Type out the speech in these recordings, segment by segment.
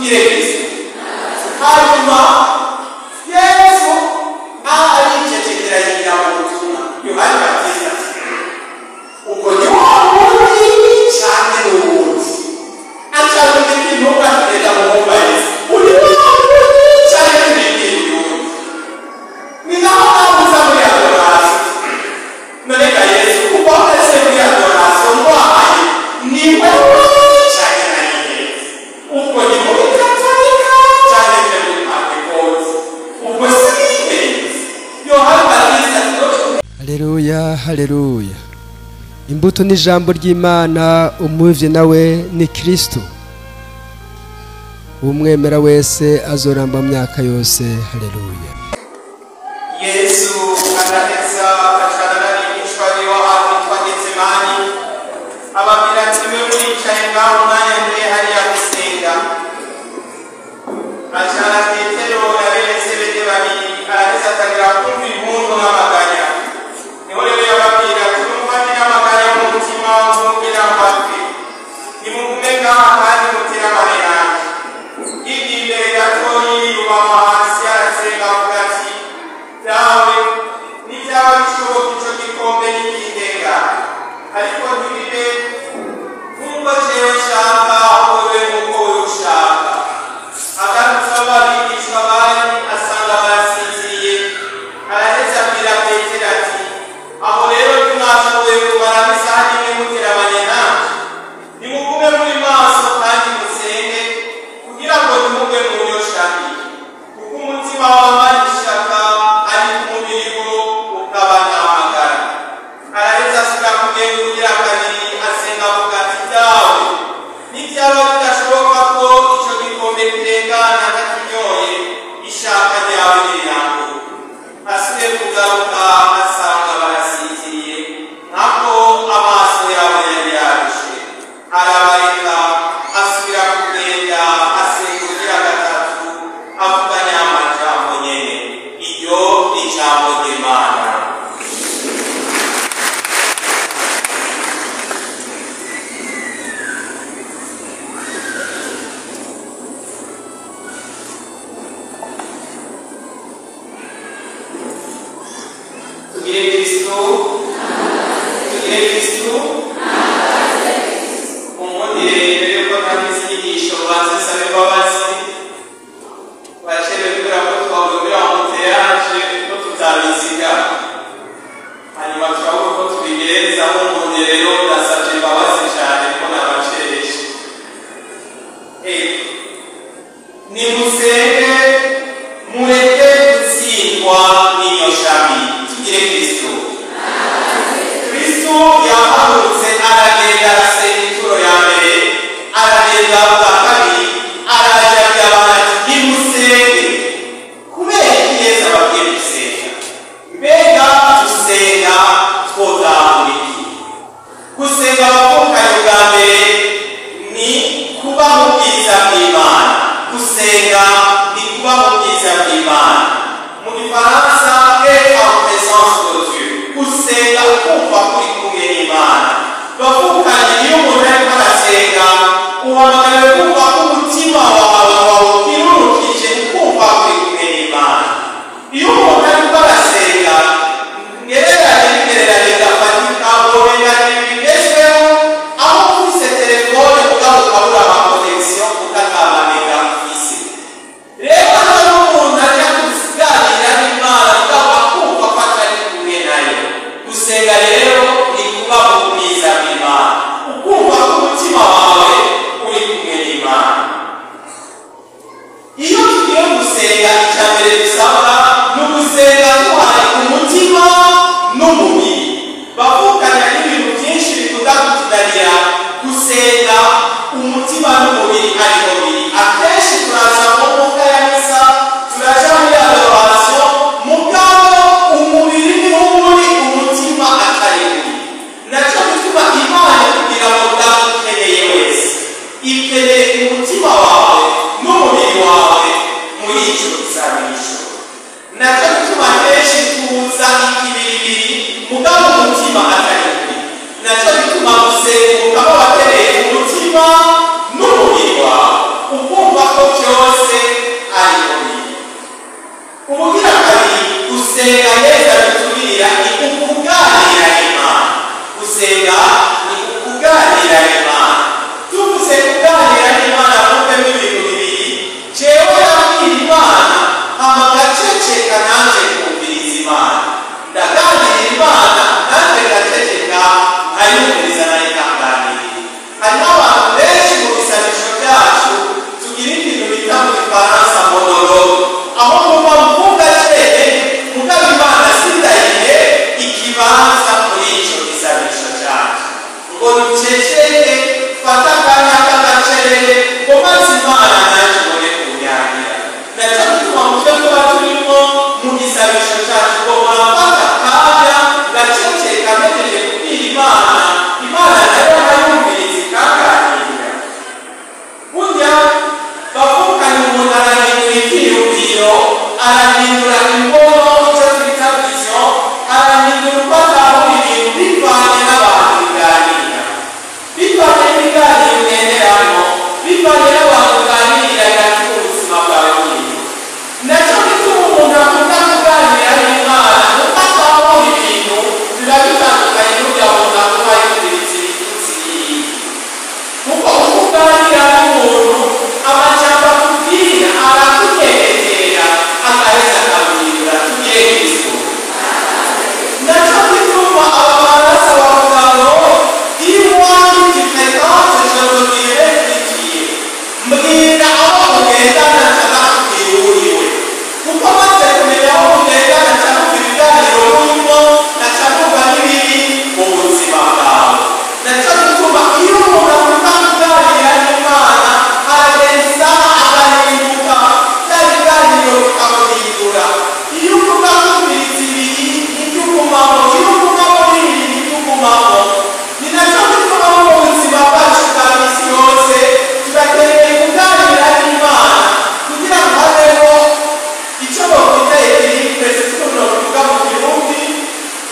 Tugire Kristo. Hanyuma Yesu aricecekera yigira mu butumwa. Yohani Batista ubwo ni wa wundi canke n'uwundi acarumika intumwa kugenda mu mwumva Yesu uri wa wundi canke n'ibindi wundi ni naho nabuza muri adorasiyo. None ga Yesu kuva wese muri adorasiyo ndwaye ni wewe canke na Yesu ubwo ni muri Katolika canke muri Pentekote ubwo si Yesu. Yohani Batista. Haleluya, haleluya. Imbuto ni ijambo ry'Imana, umuvye nawe ni Kristo. Umwemera wese azoramba mu myaka yose. Haleluya. Yesu araheza acana n'abigishwa biwe ahantu hitwa Getsemani, ababwira ati mwe muricaye ngaho umwanya mure hariya gusenga. Acana Petero na bene Zebede babiri, araheza atangira kumva impundu n'amaganya. Niho rero yababwira ati numva ndi n'amaganya mu mutima nkugira mbapfe, nimugume ngaha kandi mutere amane yanjye. Yigiye imbere gatoyi yubama hasi arasenga avuga ati Dawe, nibyaba bishoboka ico gikombe nikindenga, ariko ntibibe nk'uko jewe nshaka, ahubwo bibe nk'uko wewe ushaka. Agarutse aho abigishwa bari asanga barasinziriye, araheza abwira Petero ati aho rero ntimwashoboye kumara isaha imwe muteramanye nanje? Nimugume muri maso kandi musenge, kugira ngo ntimugwe mu nyoshami, kuko umutima wamara ishaka ariko umubiri wo ukaba ntamagara. Araheza asubira kugenda ubugira kabiri asenga avuga ati Dawe, nibyaba bidashoboka ko ico gikombe kirengana ntakinyoye, ishaka ryawe niriranguke. Asubiye kugaruka asanga barasinziriye, nkako amaso yabo yari yarushe. Arabareka asubira kugenda asenga ubugira gatatu avuga nyamajambo nyene. Iryo ni ijambo ry'Imana. Tugire Kristo, tugire Kristo. Mumundire mbere yuko ntangiza inyigisho banze nsabe imbabazi. Bacerewe kubera ko twagombera embouteillage ko tutabiziga, hanyuma turabura uko tubigenza. Mumundire rero ndasavye imbabazi cane ko nabacereje. Nimusenge mureke gutsindwa n'iyo shami. Tugire Kristo. Kristo yahagurutse aragenda arasenga inshuro ya mbere, aragenda bwa kabiri, araja abwira abantu ati nimusenge. Kubera iki Yesu ababwiye gusenga? Mbega dusenga twotahura iki? Gusenga abavukanye bwa mbere ni kuba mu bwiza bw'Imana. Gusenga ni kuba mu bwiza bw'Imana. Mu gifaransa être en présence de Dieu. Gusenga ukumva kuri kumwe n'Imana. Bavukanye, iyo umuntu ariko arasenga uhamagariwe kumva ko umutima wawe wawukirurukije, ukumva kuri kumwe n'Imana. Iyo umuntu ariko arasenga, ngereranye n'igereranye gafatika, womenga ni ibintu bigezweho, aho ufise telefone mugabo ukabura amaconnexion kuko atamamega ufise. Rero hano umuntu ajya kuganira n'Imana mugabo akumva ko atari kumwe nayo. Gusenga rero ni kuba mu bwiza bw'Imana, ukumva ko umutima wawe uri kumwe n'Imana. Iyo tugiye gusenga, icya mbere dusabwa ni ugusenga duhaye umutima n'umubiri. Bavukanya n'ibintu byinshi bikunda kutunanira gusenga umutima n'umubiri ariko biri. Akenshi turaza mu mwuka ya misa, turaja muri adoration, mugabo umubiri niwo uri, umutima atari uri. Nacyo gituma Imana kugira ngo ndagukeneye wese, ikeneye umutima wawe n'umubiri wawe muri icyo gisabisho. Nacyo gituma kenshi tuza ikibiri Ibyiyumviro, arahindura imbono, icyo twita vision, arahindura uko atahura ibintu bivanye n'abantu biganira, bivanye n'ibiganiro ugenderamo, bivanye n'abantu uganirira, biratuma ubuzima bwawe buhinduka. Nacyo gituma umuntu akunda kuganira n'Imana, kuko atahura ibintu biba bitandukanye n'urya muntu aguma yumviriza ibitutsi. Kuko uko uganira n'umuntu, amajambo akubwira arakunyegetera, agaheza akaguhindura. Tugire Kristo. Nacyo gituma Abafaransa bavuga ngo: "Dis-moi qui tu fréquentes, je te dirai qui tu es." Mbwira aho mugendana, nshaka uriwe, kuko maze kumenya aho mugendana, nshaka ibiganiro murimo, nkaca numva n'ibiri mu buzima bwawe. Nacyo gituma iyo umuntu akunda kuganira n'Imana, aragenda agahinduka, bya biganiro bikamuhindura. Iyo ukunda kumviriza ibiri, nibyo ugumamo. Iyo ugumamo bibiri, nibyo ugumamo. Ni nacyo gituma mu buzima bwacu bwa misi yose turakeneye kuganira n'Imana kugira ngo habeho icyo bakwita équilibre, sinzi ukuntu babivuga mu Kirundi.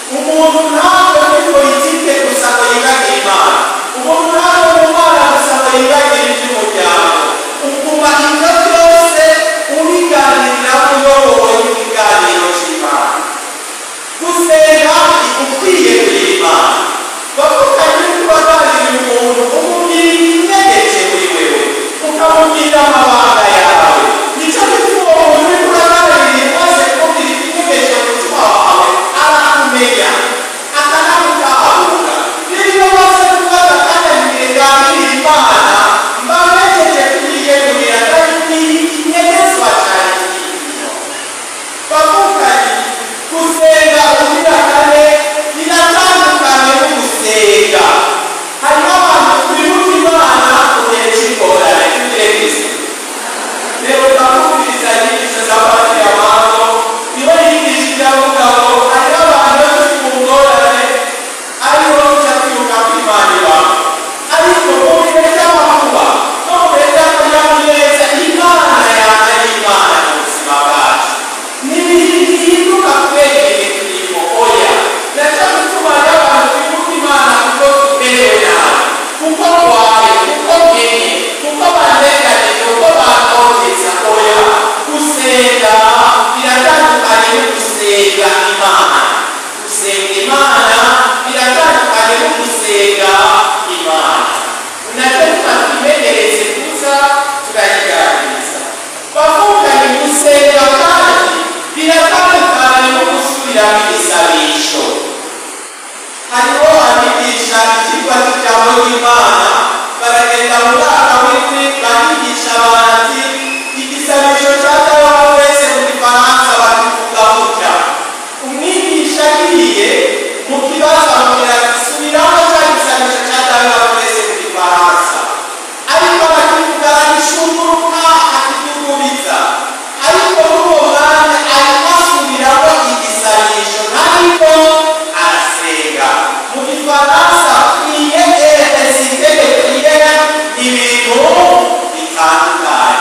Umuntu ntabwo muri politike gusa ngo yibagire Imana, umuntu ntabwo mu Mana gusa ngo yibagire iby'umuryango. Uguma ibyo byose ubiganirira uyobowe n'ikiganiro cy'Imana. Gusenga ukwiye Imana, bavuganye n'uko baganira, umuntu umubwira inyegeje muri wewe, ukamubwira amabanga yawe. Nicyo gituma uwo muntu uriko uraganira, umaze kumubwira ikinyegeje mu mutima wawe, arakumenya akanagutahura. Rero iyo umaze gufata akanya nganira Imana, mba mpejeje kuyiyegurira, ndayibwira ikinyegezwa cyane kirimo. Bavukanye, gusenga ugira kane biratandukanye no gusenga. Hariho abantu twibuka Imana mu gihe cy'ingorane. Tugire Kristo. Rero twumviriza inyigisho za Padiri Amando, niho yigisha ibyavuga ngo hariho abantu iyo turi mu ngorane ariho tuca twibuka ko Imana ibaho, ariko mu bihe by'amakuba no mu bihe by'akanyamuneza, Imana yaje ari Imana mu buzima bwacu. Ntibihinduka kubera ibihe turimo, oya. Nacyo gituma rero abantu twibuka Imana kuko tumerewe nabi, kuko ndwaye, kuko nkenye, kuko bandenganije, kuko bantoteza, oya. Gusenga biratandukanye no gusenga Imana. Gusenga Imana biratandukanye no gusenga Imana. Nacyo gituma twimenyereze kuza turayiganiriza. Bavukanye, gusenga kandi biratandukanye no gusubiramo ibisabisho. Hariho abigisha ikigo cy'ijambo ry'Imana, baragenda mu mwaka w'indwi, bakigisha abantu ati: "Igisabisho cya Dawe wa twese mu Gifaransa bakivuga gutya." Umwigisha agiye mu kibazo, amubwira ati: "Subiramo cya gisabisho cya Dawe wa twese mu Gifaransa." Ariko arakivuga, aragishunguruka, akidugubiza, ariko muri uwo mwanya arimo asubiramo igisabisho, ntariko arasenga. Mu Gifaransa, prier et réciter les prières ni ibintu bitandukanye.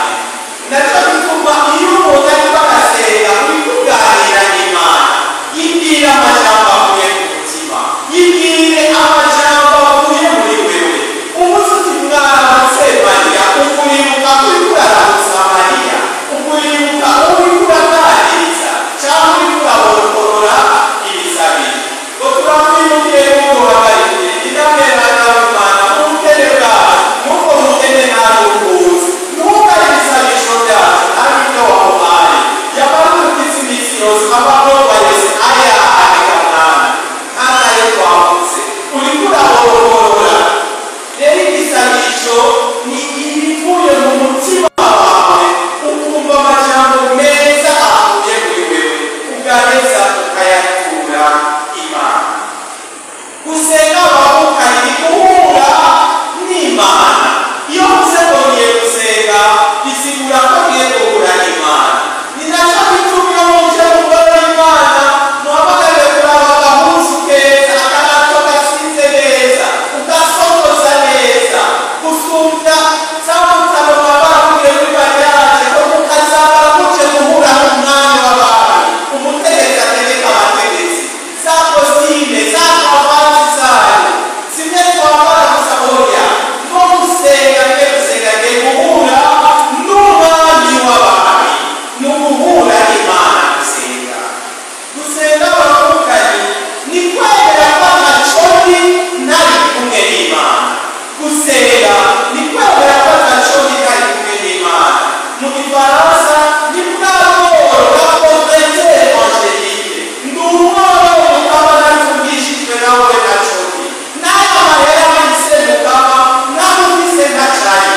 Gifaransa ni bwa bworo bwa pauvreté évangélique. Ndi umworo, Mukama, natungishijwe nawe nacoki n'aya mahera mfise, Mukama, nawe mfise ntacari,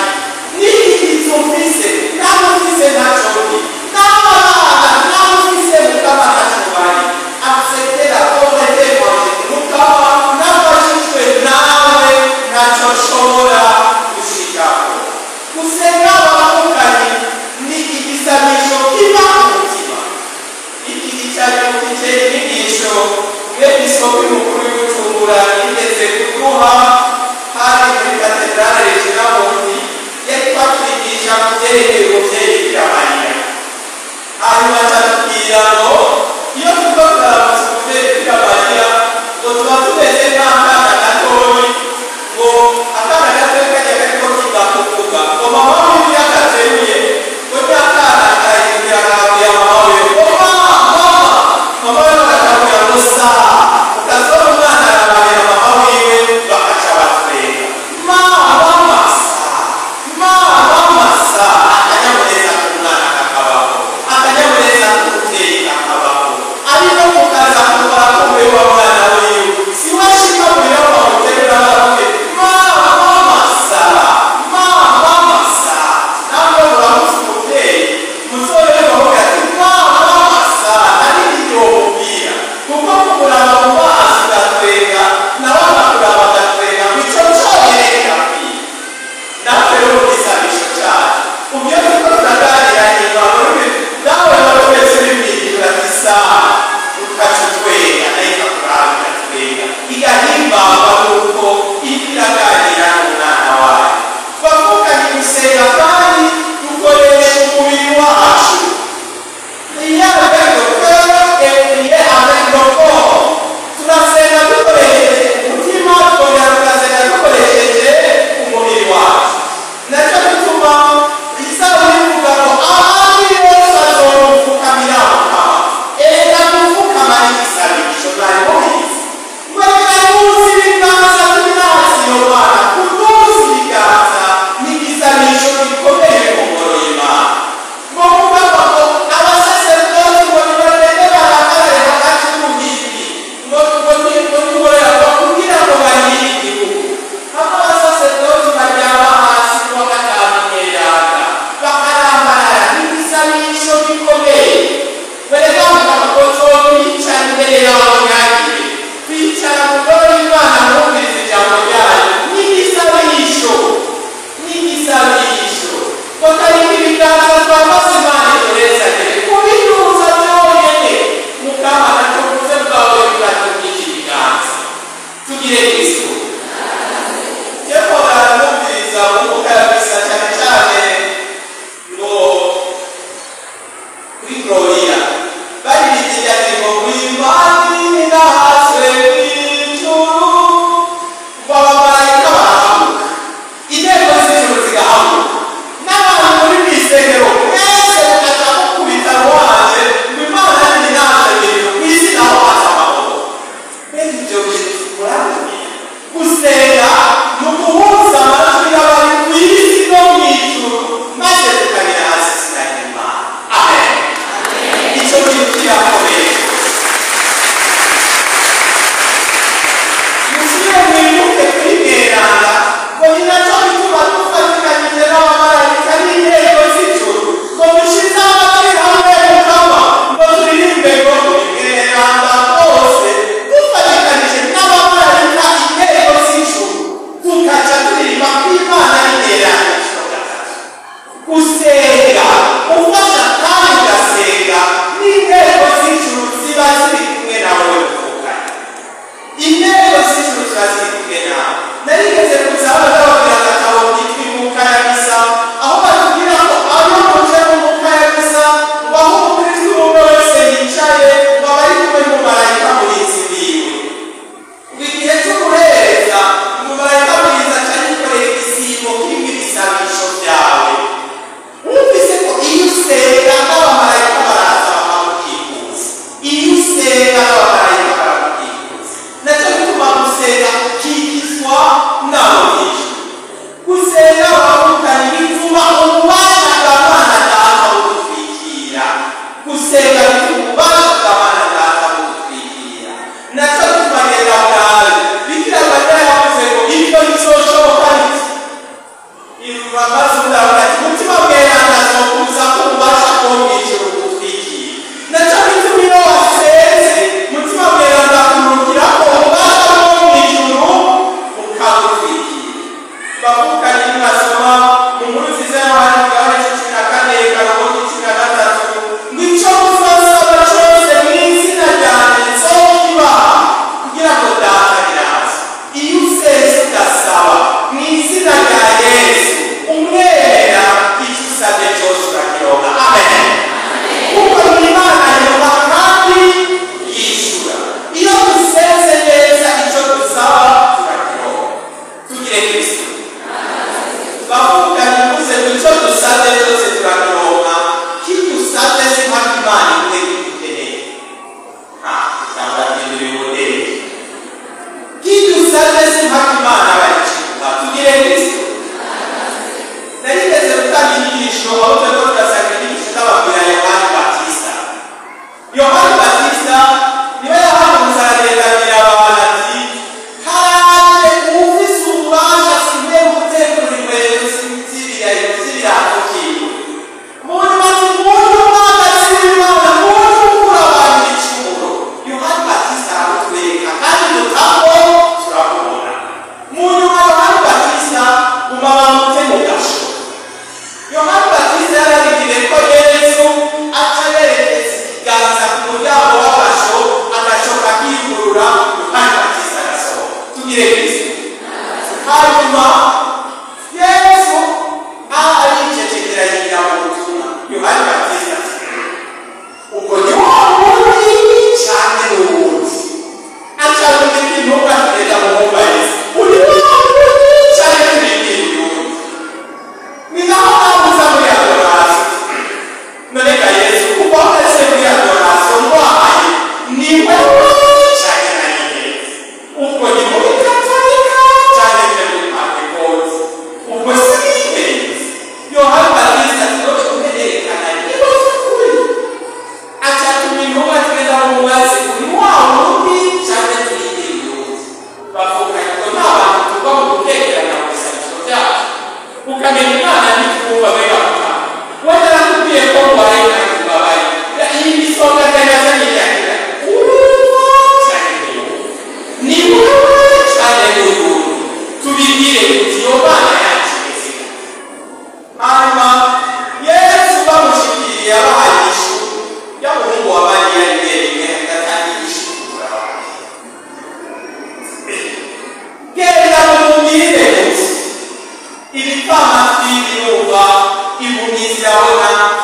n'iki mfise nawe mfise ntacoki, n'aba bana nawe mfise, Mukama, ntaco bari. Accepter la pauvreté évangélique. Mukama, nafashijwe nawe ntacyo nshobora gushikako. Gusenga, abamukanyi, ni igisabisho kiva ku mutima. Iki gicyanyukije inyigisho umwepiskopi mukuru w'Ibujumbura yigeze kuduha hari muri katedrale Regina Mundi. Yari twatwigisha ku byerekeye umuvyeyi Bikira Mariya, hanyuma acatubwira ngo iyo turiko turaramutsa umuvyeyi Bikira Mariya, ngo tuba tumeze nk'akana gatoyi, ngo akana gatoyi kajya kariko kiga kuvuga, ngo mama wiwe iyo agateruye, ngo nyakana karahindukira akabwira mama wiwe ngo "Mama, mama." Mama wiwe akakabwira ngo "Sa." Ukazora umwana arababera mama wiwe, bakaca batwenga. "Mama, mama, sa, mama, mama, sa." Akanyamuneza k'umwana kakabaho, akanyamuneza k'umubyeyi kakabaho.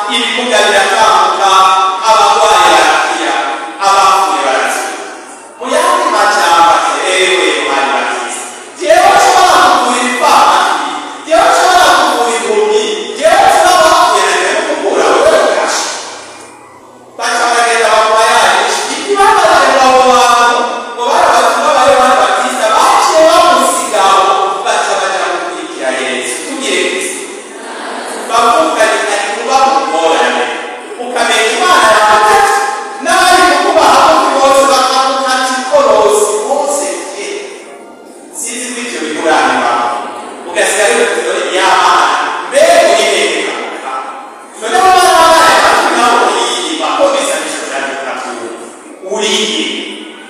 Ibimuga biratambuka, abarwayi barakira, abapfuye barakira. Mu yandi majambo ati: "Ewe Yohani Batista, jewe nshobora kuvura ibipfamatwi, jewe nshobora kuvura impumyi, jewe nshobora bapfuye nagiye gukura wewe ugasha." Baca baragenda bamuha yanisha ikibabaje ngo abo bantu ngo bari abatumwa ba Yohani Batista baciye bamusigaho, baca baja gukurikira Yesu. Tugire Kristo. Bavukanye ari kuba mu ngorane, ukamenya Imana yawe, n'abari kukuba hafi bose bakagukata ikorosi bose pe. Sinzi ko ivyo biguranira, ugasigara uri dore y'abana mbega uri hehe? Noneho barabaye hafi nawe uriyiba ko bisabisho cyane urabyumva uriye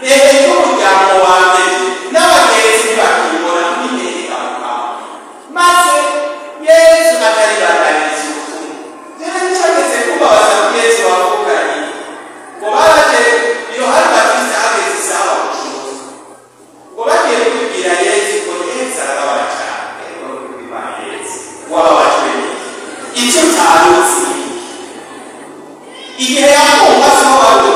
ehe n'umuryango wanjye n'abagenzi ntibakibona uri hehe aho? Maze Yesu akaribandaniriza ubutumwa. Rero nicageze kubabaza ko Yesu bavukanye ngo baraje Yohani Batista hageze isaha bamucuza, ngo bagiye kubibwira Yesu, ngo Yesu arababara cyane. Yesu wababajwe n'iki? Icyo utaruzi igihe yakumva siho wari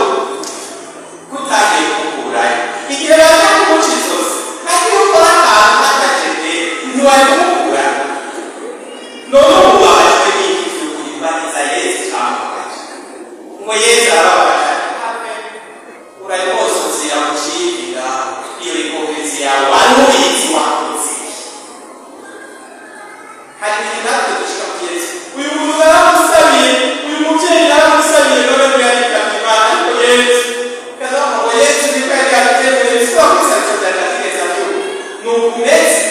kutangiye kumukurayo. Igihe baje kumuca izosi, kandi iyo ukora akantu k'akajede ntiwari kumukurayo. None ubu babajwe n'iki by'ukuri? Bariza Yesu cyamubabaje. Ngo Yesu arababara cyane. Urayi bose uzira gucibira iyo rekompensi yawe wari ubizi wakoze iki? Hari igihe natwe dushika ku Yesu: "Uyu muntu naramusabiye, uyu mubyeyi naramusabiye, none ntiyaritabye Imana." Ariko Yesu kazavuga ngo Yesu niko yari yabitemeye bisaba kwisabira cyane atigeze abyumva. Ni ukumeze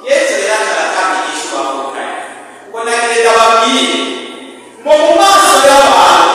Yesu rero aratanga inyishu bavukanye ngo: "Nagenda babwire ngo mu maso y'abantu."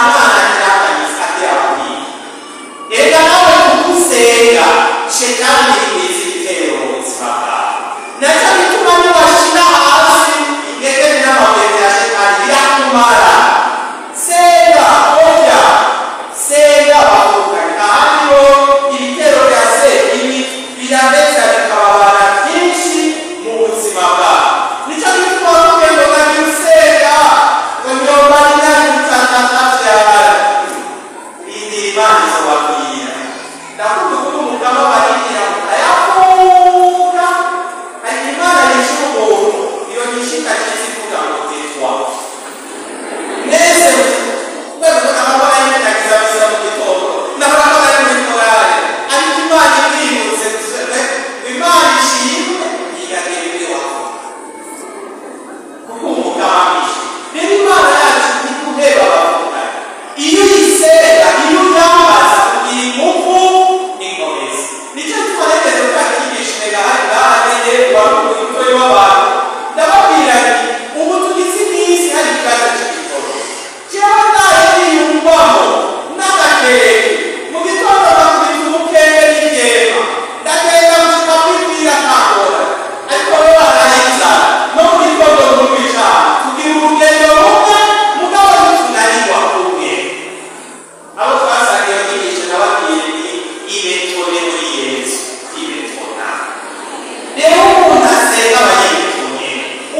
Mwana akira akira. Reka nawe kugusenga shetani igwiza ibitero mu buzima bwawe. Nacyo gituma niwashira hasi intege n'amabuye bya shetani birakumara. Senga oya, senga bavukanye. Ahandi ho ibitero bya sekibi birabeza bikababara byinshi mu buzima bwawe. Nicyo gituma bavuga ngo nari usenga ngo nyomba nari utatatavyara. Rindira Imana izobabwira. Ndakunda ukuntu umugabo barindira mukayakura. Hari Imana yishe umuntu, iyo nyishe ikaciza ivuga ngo tetwa. Mwese mwese amabara y'imitagiza bisa mu gitondo. Ndabona ko ari muri korale. Ariko Imana iributse, Imana ishimwe, iragira ibyo wakoze. Kuko umugabo amishe. Rero Imana yacu ntiguheba abavukanye. Iyo uyisenga, iyo uyambaza, ugira ingufu n'inkomezi. Nicyo gituma nigeze gutanga inyigisho ngaha ngaha nyene, wari umutoyi w'abantu. Ndababwira nti, ubu tugize iminsi hari ikibazo cy'igitoro. Jewe ndaye niyumvamo n'agakeke. Mu gitondo bakubita umukeke n'inyema. Ndagenda gushika kwibwira nkangora. Ariko bo baraye inzara. No mu gitondo nkumva icana. Tugira urugendo rumwe, mugabo ntitunanirwa kumwe. Abo twasangiye iyo nyigisho nababwiye nti, ibetone muri Yesu, ibetona. Rero umuntu asenga aba yibetonye.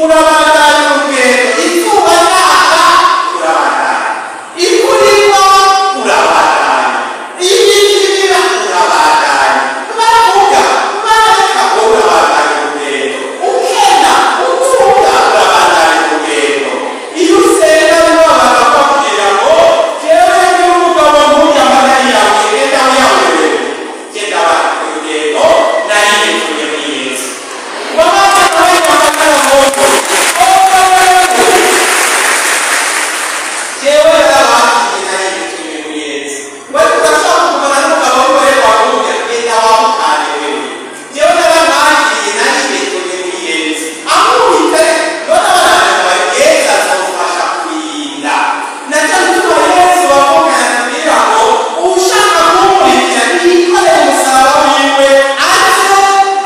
Urabandanya urugendo, izuba ryaka, urabandanya. Imvura igwa, urabandanya. Ibiti biba, urabandanya. Bavuga, bareka, urabandanya urugendo. Ukena, utunga, urabandanya urugendo. Iyo usenga nibo bakakubwira ngo, jewe ndi umugabo nk'uriya mbona yiyahuye, genda wiyahure. Genda bandanya urugendo, naribetonye muri Yesu. Wamama nawe wamagana ngo, jewe narabakiriye naribetonye muri Yesu. Bari urashaka kugumana n'umugabo w'umugore wawe wumva, genda wamukane wewe. Jewe narabakiriye naribetonye muri Yesu. Amubitse, none abana bawe Yesu azamufasha kurinda. Nacyo gituma Yesu bavuga atubwira ngo, ushaka kumurikira niyikorere umusaraba wiwe, aze akurikire.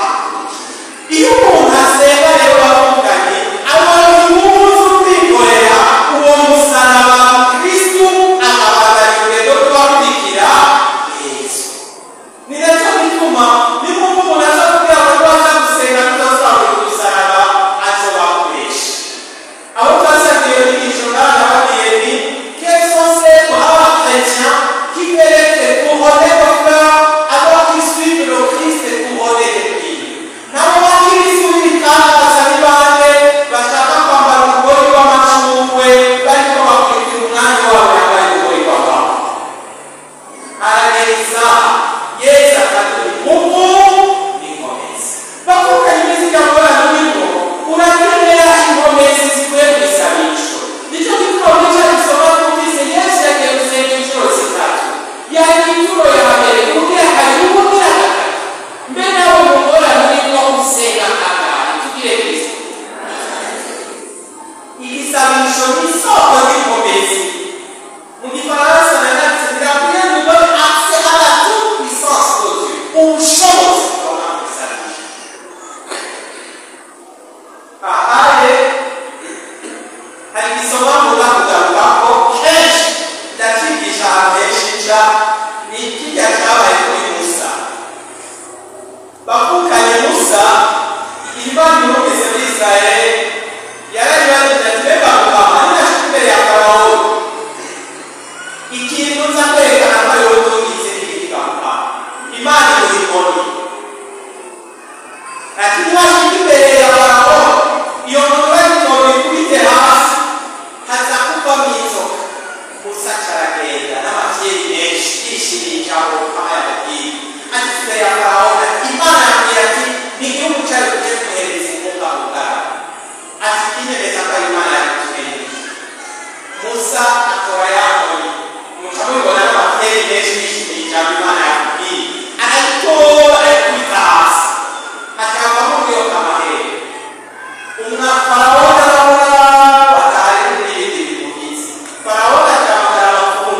Iyo umuntu asenga rero bavuganye, abona inyungu zo kwikorera uwo musaraba Kristu, akabandanya urugendo rw'abakurikira Yesu. Ni nacyo gituma niba umuntu aza kubwira ngo aza gusenga tutazabura umusaraba, azobakoresha. Abo twasangiye iyo nyigisho ngaha nababwiye nti, quels sont ces braves chrétiens qui veulent être couronnés de fleurs alors qu'ils suivent le Christ couronné d'épines? Nabo bakristu b'ibitangaza ni bande bashaka kwambara urugori rw'amashurwe bariko bakurikira umwami wabo yambaye urugori rw'amahwa? Arageza Yesu akaduha ingufu n'inkomezi. Bavukanye imiziga ngorane urimo, urakenera inkomezi zivuye mu isabisho. Nicyo gituma muri cya gisoma twumvise Yesu yagiye gusenga inshuro zitatu. Yagiye inshuro ya mbere, ubugira kabiri, ubugira gatatu. Mbe nawe mu ngorane urimo usenga kangahe? Tugire Kristo. Igisabisho ni isoko ry'inkomezi. Mu gifaransa nanditse la prière nous donne accès à la toute puissance de Dieu. Ubushobozi bwa mu isabisho. Ahaye hari igisoma mvuga kugarukako kenshi, ndacigisha ahantu henshi nca, ni kirya cyabaye kuri Musa. Bavukanye Musa, Imana imwumvise muri Israeli, yarabibajije ati, mbega mukama, ninashika imbere ya Farawo, ikintu nza kwerekana ko ari wowe utungize ni iki mukama? Imana imuha inkoni. Ati niwashika imbere ya Farawo, iyo nkoni bayitoye ikubite hasi, haza kuvamo inzoka. Musa aca aragenda n'abavyeyi benshi yishimiye ijambo mukama yamubwiye. Ashitse imbere ya Farawo, ati Imana yambwiye ati ni igihugu cyayo tugiye kuhereza inkunga mu. Ati kinyemeza ko ari Imana yakutumenyesha. Musa atora ya nkoni, muca mubibona n'abavyeyi benshi bishimiye ijambo Imana yakubwiye, arayitora ayikubita hasi, hakavamo kuyoka amahere. Farawo arabona batari n'ibindi bimuhize. Farawo acahamagara abapfumu.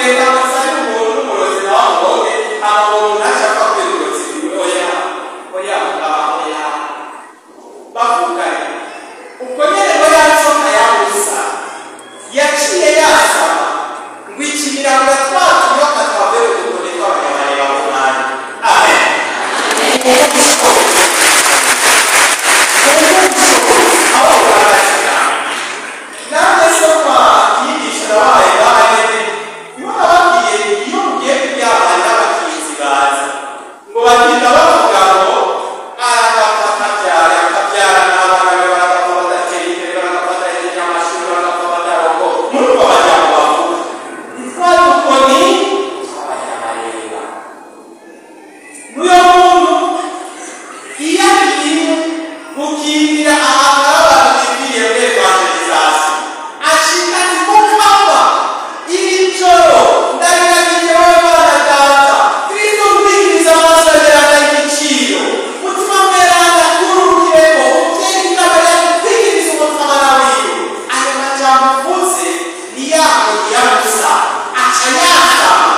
Reka musabe umuntu n'umurozi nawe amuroge, hama uwo muntu aca apfa kubera uburozi bwiwe. Oya, oya, oya. Bavuganye ubwo nyene ngo ya nzoka ya Musa yaciye yasama ngo ikimira ngo twa tuyoka twavuye ku dukoni tw'abanyamareba mu mwanya. Amen. Ubushobozi, ubushobozi aho buhagaze namwe soma inyigisho nabahaye bahageze, niho nababwiye iyo mugiye kuryamana n'abakinzi baza ngo bagenda bavuga ngo aragapfa akabyara, akabyara n'abana be baragapfa badatera imbere, baragapfa badahejeje amashuri, baragapfa bataroko. Muri ubwo bajambo bavuga ni twa dukoni tw'abanyamareba. N'uyo muntu iyo agiye gukingira ahantu hari abantu bibwiriye muri evangelizasiyo, ashika ati: "Mukama, iri joro ndabiragije wowe Mana Data, Kristo ntwikiriza amaso yanjye y'igiciro, Mutima Mweranda kururukireko, umuvyeyi Bikira gutwikiriza umutima wiwe." Ayo majambo uvuze ni yako ya Musa, aca yasama,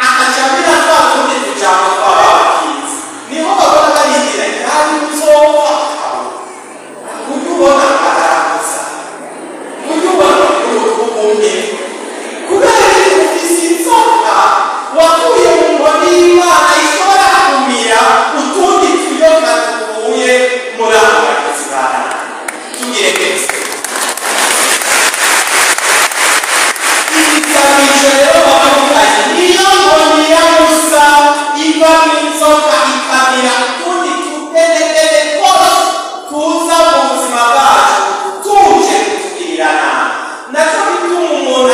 akaca amira twa tundi tujambo tw'ababakinzi, niho babona barigira nabi uzopfa. Ujya ubona araguza, ujya ubona umwe kubera ko ufise inzoka wakuye mu nkoni y'Imana ishobora kumira utundi tuyoka tuvuye muri abo bagizi ba nabi. Tugire neza. Ibisabisho rero bavuganye niyo nkoni ya Musa iva mu inzoka, ikamira utundi tudenedene twose tuza mu buzima bwacu tuje kutugirira nabi. Nacyo bituma umuntu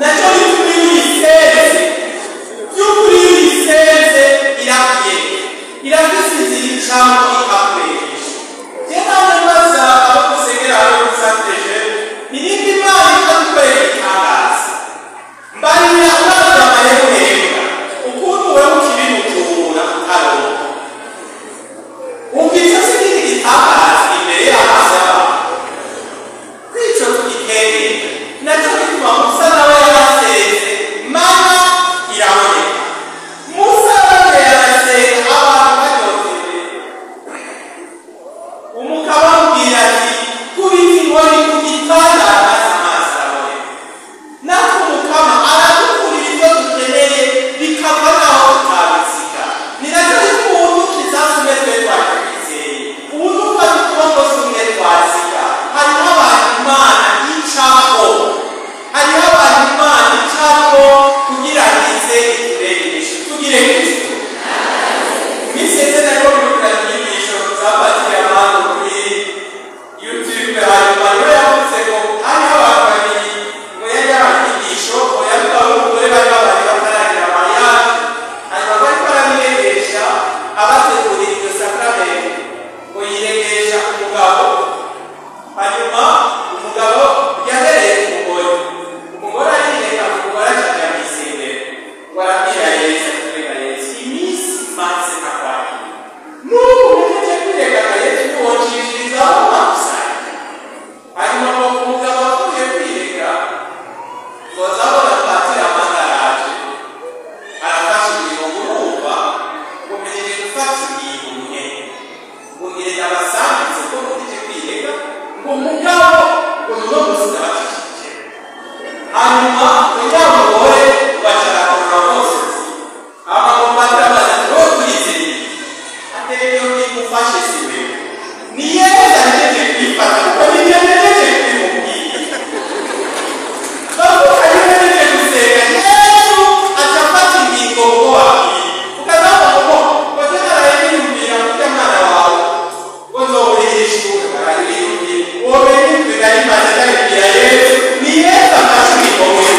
Nacyo bituma iyo uyisenze, by'ukuri iyo uyisenze irakuyereka, irafise inzira icamo ikakuregesha. Je nawe mbaza abo dusengera hano muri centre jeune, ni nimba Imana ikadukorera igitangaza, mbarira uravye amahera uhembwa ukuntu wewe ukibimujura utaronka, wumva ico si ikindi gitangaza imbere y'amaso y'abantu? Kwico tugikengera. Nacyo bituma Musa nawe yarasenze, mana iraboneka. Musa nawe yarasenga abantu banyotewe, umukaba amubwira ati kubita inkoni ku gitanda maze amazi araboneka. Natwe Umukama aradukurira ibyo dukeneye bikava naho tutabisiga. Ni nacyo bituma uwudukiza si umwe twe twari twizeye, uwudufata ukuboko si umwe twasiga. Hariho abantu Imana icako, hariho abantu Imana icako kugira ngo ize ituregeshe tugire Kristo. Iminsi yose nariko nkurikirana inyigisho za Patiri Amando kuri YouTube, hanyuma niwe yavuze ngo hariho abantu babiri, ngo yari yabaye inyigisho, ngo yavuga n'umugore bari babaye bataragira mariage, hanyuma bariko barabiregesha abategurira iryo sakramento, ngo yiregesha umugabo, hanyuma umugabo yahereye ku mugore, umugore arireka, umugore acaja mw'isengero, ngo arabwira Yesu ati mbega Yesu, iminsi maze ntakwakira, n'ubu uhejeje kwireka Yesu ntiwoncishirizaho nkamusanga. Hanyuma ngo umugabo avuye kwireka, ngo azabona Patiri Amanda araje arafashe ingingo, ngo urumva ngo mpejeje gufata ingingo nyene, ngo ngire ndabasangize ko muhejeje kwireka, ngo mugabo ngo nuno munsi ndabacishije. Hanyuma ngo ya mugore ngo aca arakorora amosozi, hama ngo Patiri Amanda ati wowe turizeye ati rero iyo ngingo ufashe si wewe, ni Yesu ahejeje kuyifata kuko ni njye mpejeje kubimubwira. Bavuga yuko gusenga Yesu acafata ingingo ngo wabwiye ukazaba ngo ngo naraye niyumvira kurya mwana wawe ngo nzowuriha ishure, naraye niyumvira wowe niyumvira nari maze ndabibwira Yesu, ni Yesu afashe ingingo wewe.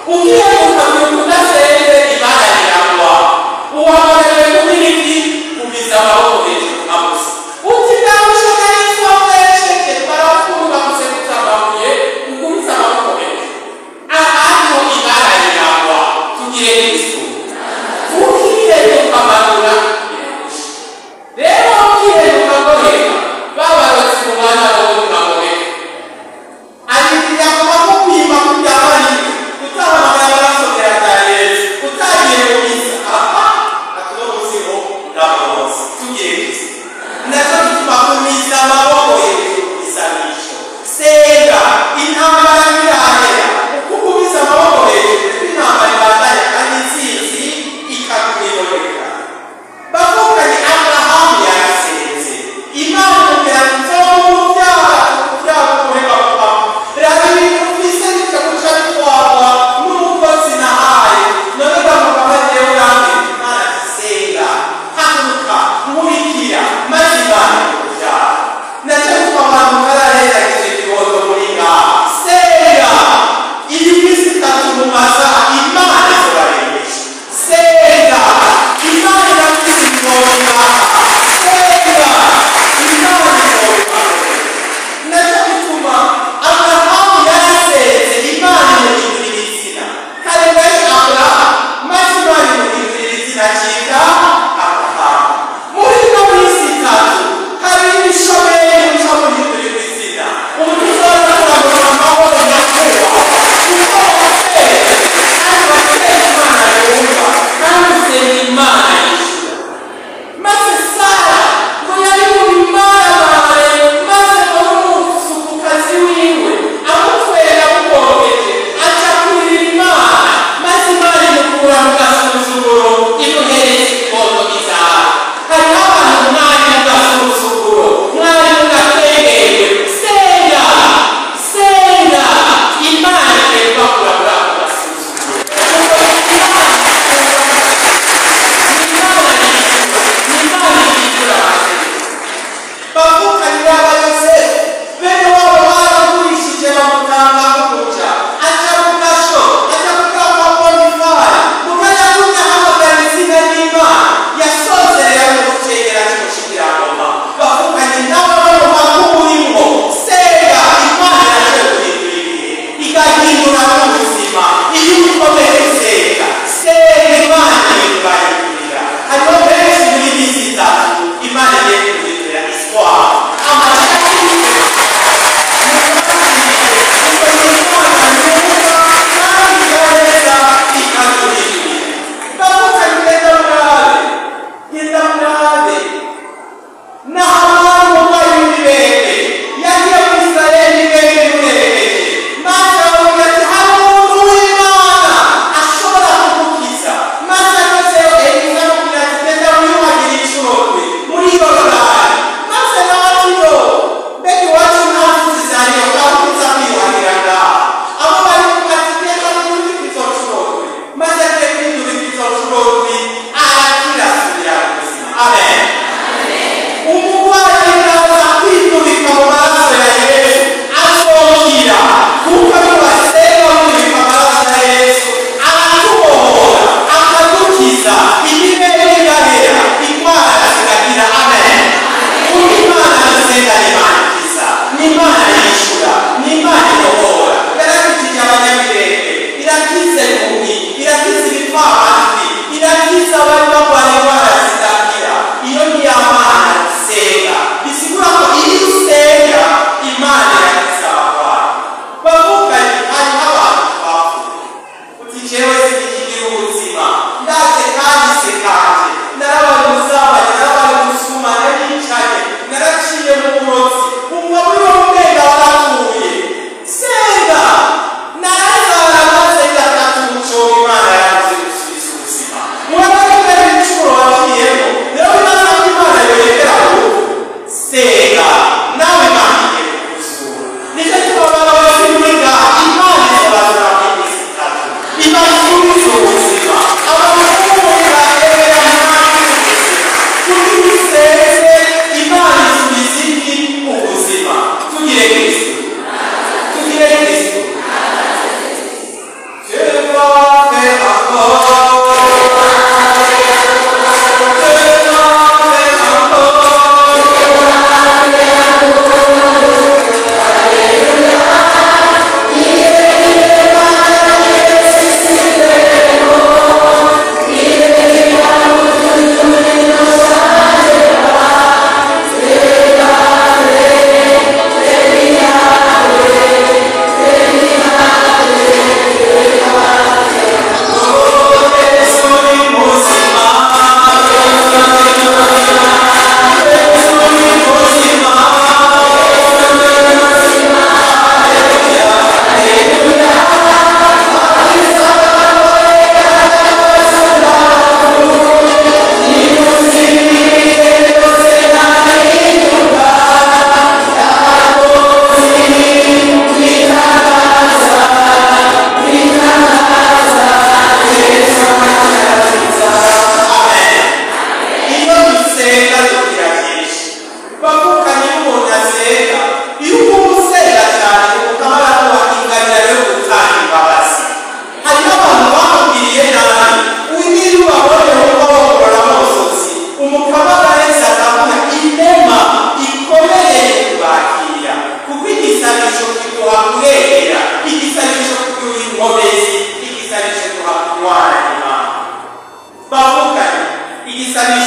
Ukiheruka udasenze Imana iragwa. Uhamagariwe kugira iki? Kubiza amaboko hejuru nka Musa. Uti ndamushaka Yesu wamwesheke, barafunga gusekutsa amabuye, ukubise amaboko hejuru. Ahandi ho Imana iragwa. Tugire Kristo. Ukiheruka manura iragusha. Rero ukiheruka goheka, babarotse mu mwanya wo kugoheka. Arindira kuba mupima kuryamana utahamagara amaraso ya Yesu, utagiye mu misa. Aha, atuno munsi ho ndamuronse. Tugiye Kristo. Nacyo gituma kumiza amaboko hejuru ku isanisho. Senga, intambara ntirahera. Uko ukubiza amaboko hejuru, niko intambara ibandanya kandi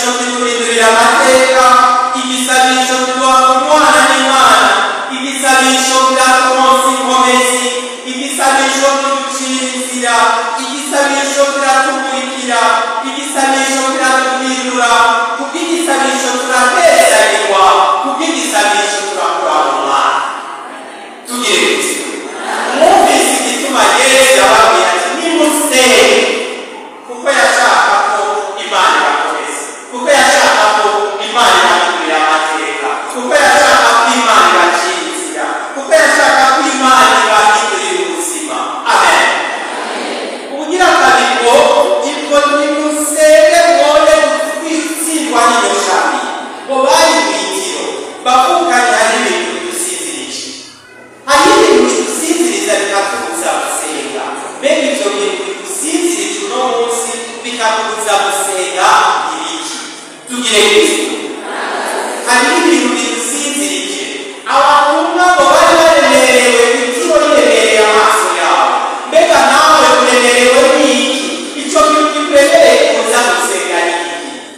Igisabisho kiduhindurira amateka, igisabisho kiduha kunywana n'Imana, igisabisho kiraturonsa inkomezi, igisabisho kiducira inzira, igisabisho kiratumurikira, igisabisho kiratuhindura. Kubw'igisabisho turahezagirwa, kubw'igisabisho turakura mu Mana. Tugire Kristo. Mwumvise igituma Yesu yababwira ati nimusenge, kuko yashaka ko Imana ibakomeza, kuko yashaka ko Imana ibahindurira amateka, kuko yashaka ko Imana ibacira inzira, kuko yashaka ko Imana ibahindurira ubuzima. Amen. Ubugira kabiri ngo ibwo nimusenge mwone kwitsindwa n'iryo shami, ngo bari mw'itiro bavukanye. Hari ibintu bidusinzirije, hari ibintu bidusinziriza bikatubuza gusenga. Bene ibyo bintu bigusinzirije uno munsi bikakubuza gusenga ibiki? Tugire Kristo. Hari ibintu bidusinzirije. Abatumwa ngo bari baremerewe, itiro riremereye amaso yabo. Mbega nawe uremerewe n'iki? Icyo kintu kikuremereye kuza gusenga ni iki?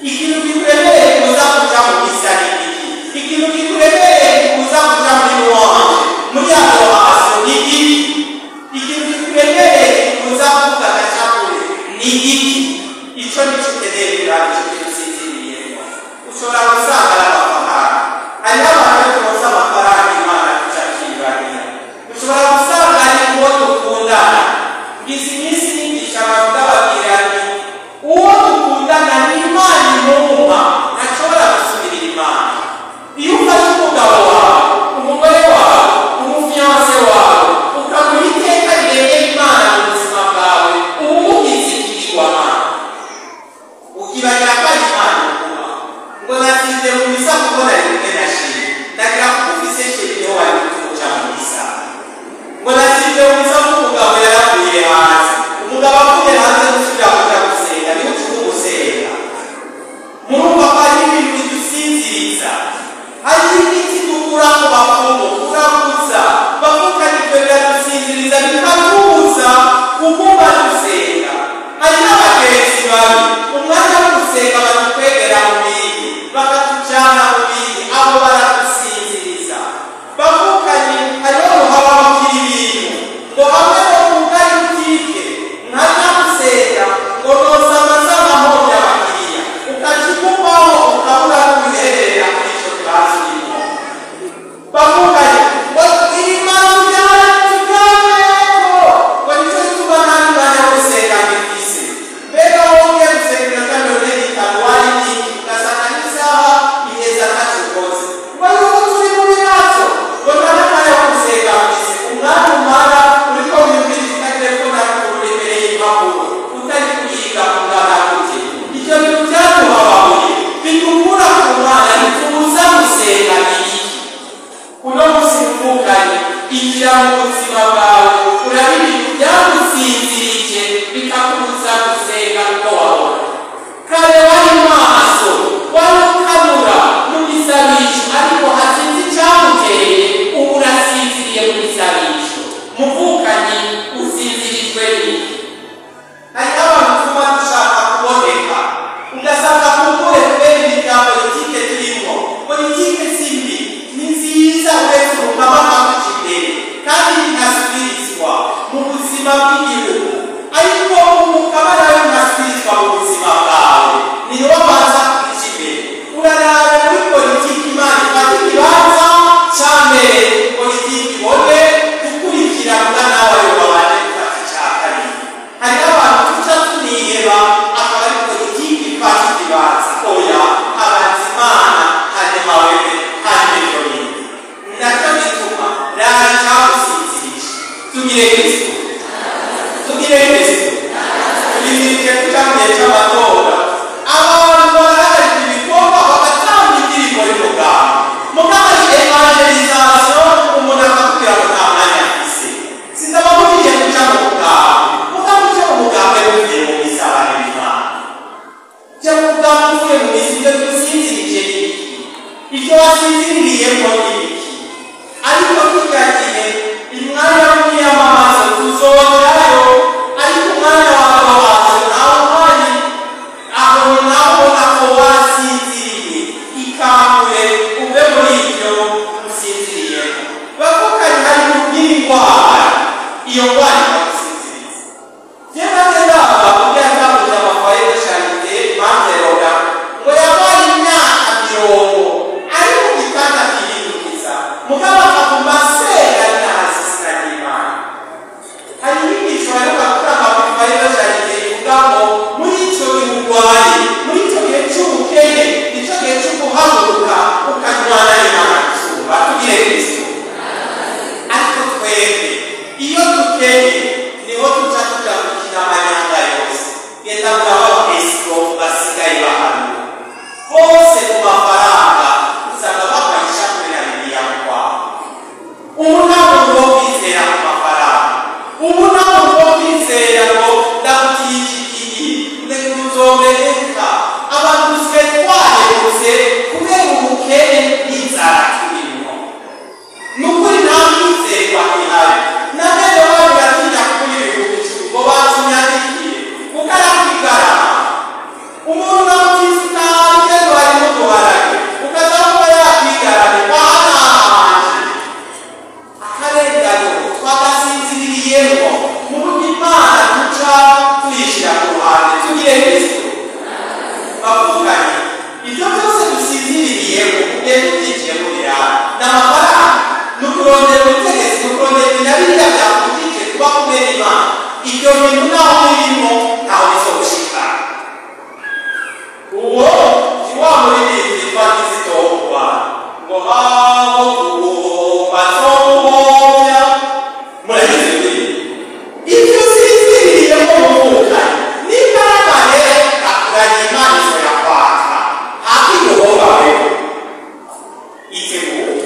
Ikintu kikuremereye kuza kuja mu misa ni iki? Ikintu kikuremereye kuza kuja muri louange, muri adoration ni iki? Ikintu kikuremereye kuza kuvuga agacapure ni iki? Ico nico ukeneye kuraba, ico kintu usinziriyemo. Ushobora gusanga ari amafaranga. Hariho abantu iyo turonse amafaranga Imana tuca tuyibagira. Ushobora gusanga ari uwo dukundana. Ngize iminsi nigisha abantu, ndababwira nti uwo dukundana ni Imana imumpa, ntashobora gusubirira Imana. Iyo ufashe umugabo wawe, umugore wawe, umufiancé wawe, ukamuha iteka rirengera Imana mu buzima bwawe, uba umugize ikigirwamana, ukibagira ko ari Imana iguha. Ngo natsinze mu misa kuko nari kumwe na chéri. Ndagira kuko ufise chéri niho wari gutuja mu misa. Ngo natsinze mu misa kuko umugabo yaravuye hanze. Umugabo avuye hanze gusubira kuja gusenga, niho uca umusenga. Murumva ko hari ibintu bidusinziriza, hari imiti dukura ku bapfumu kuraguza. Bavukana, ibyo biradusinziriza bikatubuza kuguma dusenga. Hari n'abagenzi babi, umwanya wo gusenga badukwegera mu bindi, bakatujana mu bindi, abo baradusinziriza. Bavukanye, hariho muhabamukira ibintu ngo hamwe no kugara butike nkajya gusenga, ngo noza amasama mpomye abakiriya, ukaca ugumaho ukabura n'ubihererera muri ico kibanza urimo. Bavukanye, ngo ibimazu byaratugameko, ngo nicyo gituma nta n'umwanya wo gusenga ngifise. Mbega wowe ugiye gusenga iminota 45 wari iki, ugasanga n'isaha iheza ntacyo ukoze? Ngo yuko turi mu bibazo, ngo nta n'umwanya wo gusenga mfise. Umwanya umara uriko wiyumviriza itelefone ariko imbere y'impapuro utari kuyiga kungana gute? Ivyo bintu byaduhababuye bidukura ku Mana bitubuza gusenga ni iki? Uno munsi mvukanye, injira mu buzima bwawe, uraba ibintu byagusinzirije bikakubuza gusenga uko wabona. Kare wari maso, wari ukanura mu gisabisho, ariko hasinze icyamuteye, ubu urasinziriye mu gisabisho. Muvukanyi, usinzirijwe n'iki? Hariho abantu tuma dushaka kuboneka, ugasanga kumbure kubera ibi bya politike turimo. Politike si mbi, ni nziza, uretse umugaba akakuja imbere kandi ntasubirizwa mu buzima bw'igihugu, ariko umugaba nawe ntasubirizwa mu buzima bwawe, niwe abanza kuja imbere. Urarabe muri politiki Imana ifata ikibanza ca mbere, politiki ibone gukurikira, muga nawe wabanje gufata ica kabiri. Hariho abantu tuca tuniheba, akaba ari politiki ifata ikibanza. Oya, habanza Imana, hanyuma wewe, hanyuma ibyo bindi. Nacyo gituma raba icyagusinzirije. Tugire Kristo. Tugire Kristo. Turimirije kuja mu gihe c'amatora, abantu barahagarika ibikorwa bagatanga indirimbo y'umugambi, mugabo évangélisation umuntu akakubwira ngo nta mwanya afise. Sindababuriye kuja mu mugambi, mugabo uje mu mugambi uvuye mu misa. Abantu b'Imana, jya mu mugambi uvuye mu misa. Ibyo bigusinzirije ni ibiki? Ibyo wasinziriyemo ni ibiki? Ariko kirya gihe umwanya w'imyamamazo tuzojayo, ariko umwanya wawe wazo ntawe uhari. Genda muraba esiko basigaye bahano bose ku mafaranga usanga bambaye ishapure na Bibiliya mu kwaha. Ubu nta muntu wo kwizera ku mafaranga, ubu nta muntu wo kwizera ngo ndagutijikiye ndekuzombereka. Abantu dusigaye twahemutse kubera ubukene n'inzara turimo. Ni ukuri nta mwizerwa ihari. Na bene wabo baratinya kuri 10,000 ngo batunyandikiye kuko arakwigarama. Umuntu namutiza intambwe ngo harimo uduharage, ukaza kuba yakwigaramye wahanahanje. Akarengane twagasinziriyemo mu buryo Imana duca tuyishyira ku ruhande tugire Kristo. Bavuganye ibyo byose dusinziriyemo ugenda ubyinjiyemo birara ni amafaranga, ni ukurondera ubutegetsi, ni ukurondera ibintu byakubujije kuba kumwe n'Imana. Ibyo bintu naho birimo ntaho bizogushika. Uwo si wa muririmbyi yitwa Kizito wo mu Rwanda ngo aho tugomba twoguhombya. Murabizi ndirimbo ibyo usinziriyemo muvukanye nimba ari amahera akuranye Imana izoyakwaka hakiguhomba wewe itegure.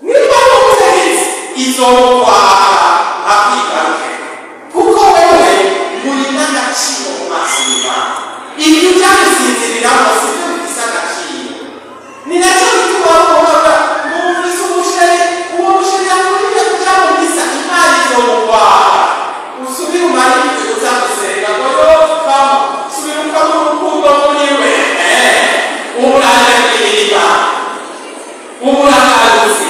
Nimba ari ubutegetsi izokwaka hakwigaruke, kuko wewe muri n'agaciro mu maso y'Imana. Ibyo byagusinziriramo si byo bifise agaciro. Ni nacyo gituma bavuga ngo mufise umusheri, uwo musheri yakubwiye kuja mu misa, Imana izomukwaka. Usubire umanike uza gusenga ngo yo kama subira ukama urukundo muri we. Uburangamirima uburangaruzi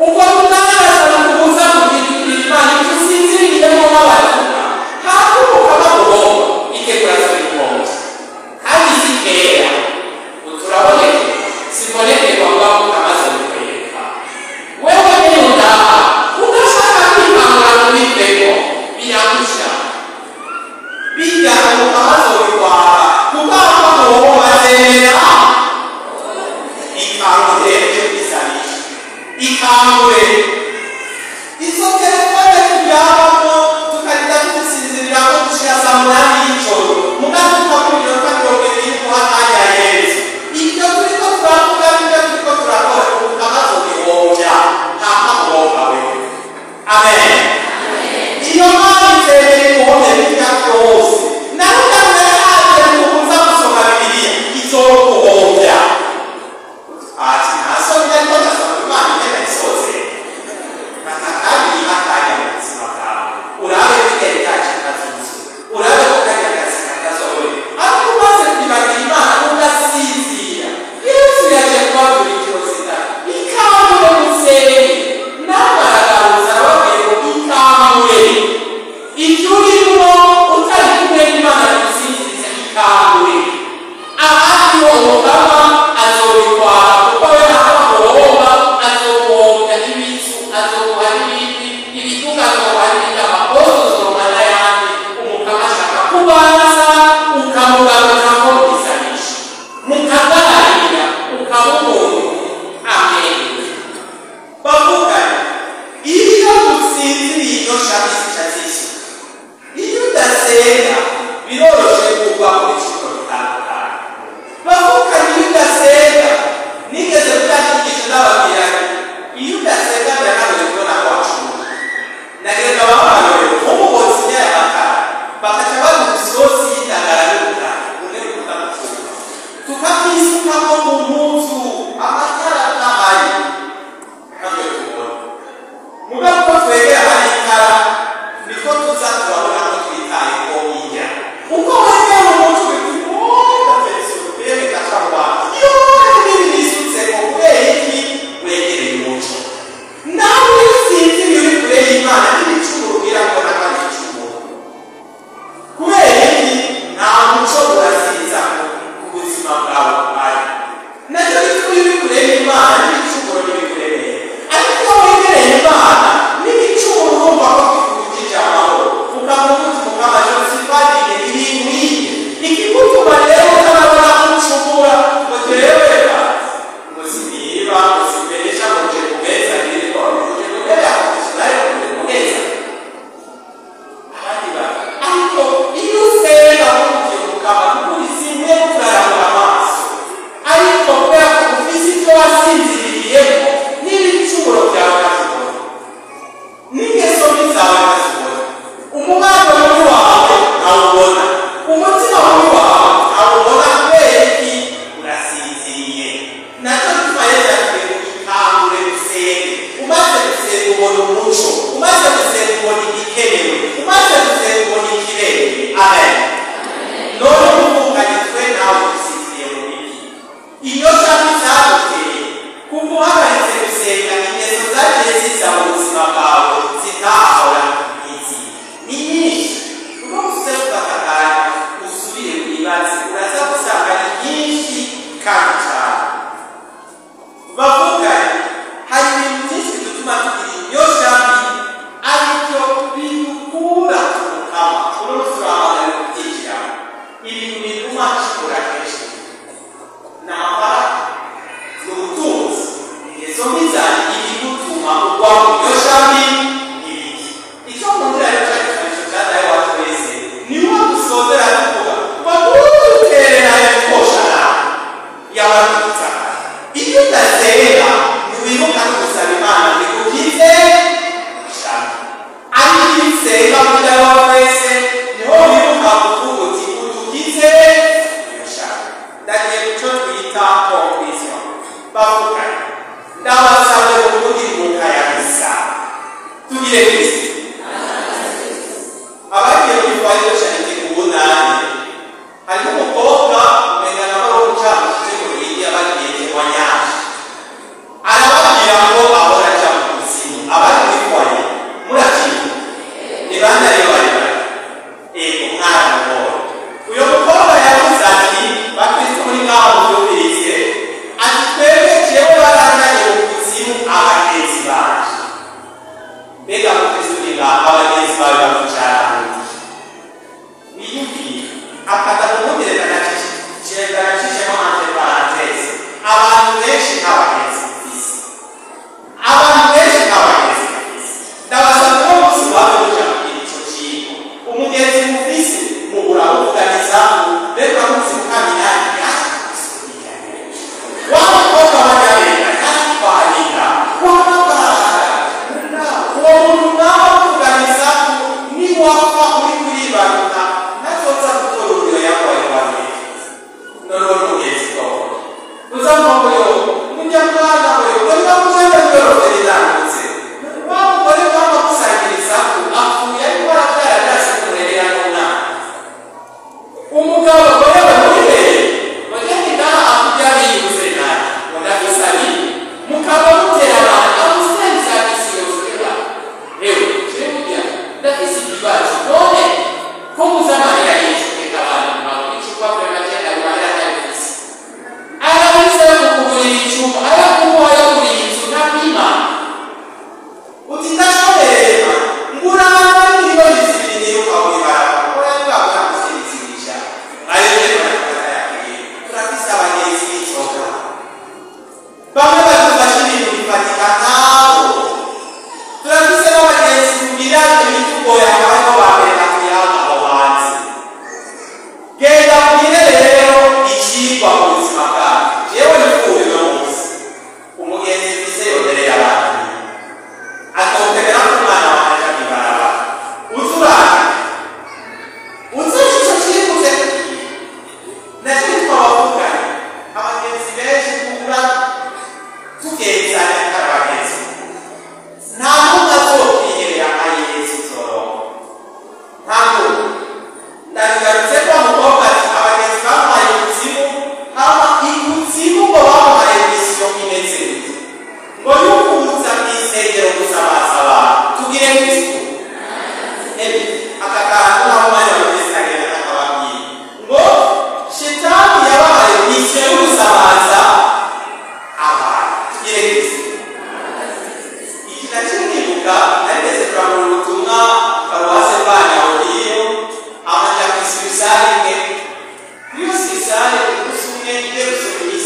ubwo kugaragaza kubuza kugira Imana icyo usinziriyemo n'abavuga hakubuka baguhomba itegura z'ibihombo kandi si kera uturaboneke sibonekerwa ngo amaze kukwereka wewe niba udashaka kwikangura ngo ubivemo biragusha bijya ngo amaze kubitwara kuko aho baguhomba bazemera. Ikangure cyo kwisanisha, ikangure izo telefone turyamamo tukarinda tuzisinziriramo gushira saa 8 y'ijoro, mugabe tukabura iminota 20 guha akanya Yesu. Ibyo turiko turavuga n'ibyo turiko turakora ukamaze ubihombya ntakamuhomba wewe. Amen. Iyo Mana izemera iguhombe birya byose, nawe ukamera kubuza gusoma Bibiliya izoguhombya. Ati ntasomye ariko ndasoma Imana igenda isoze. Kandi akanya mu buzima bwawe.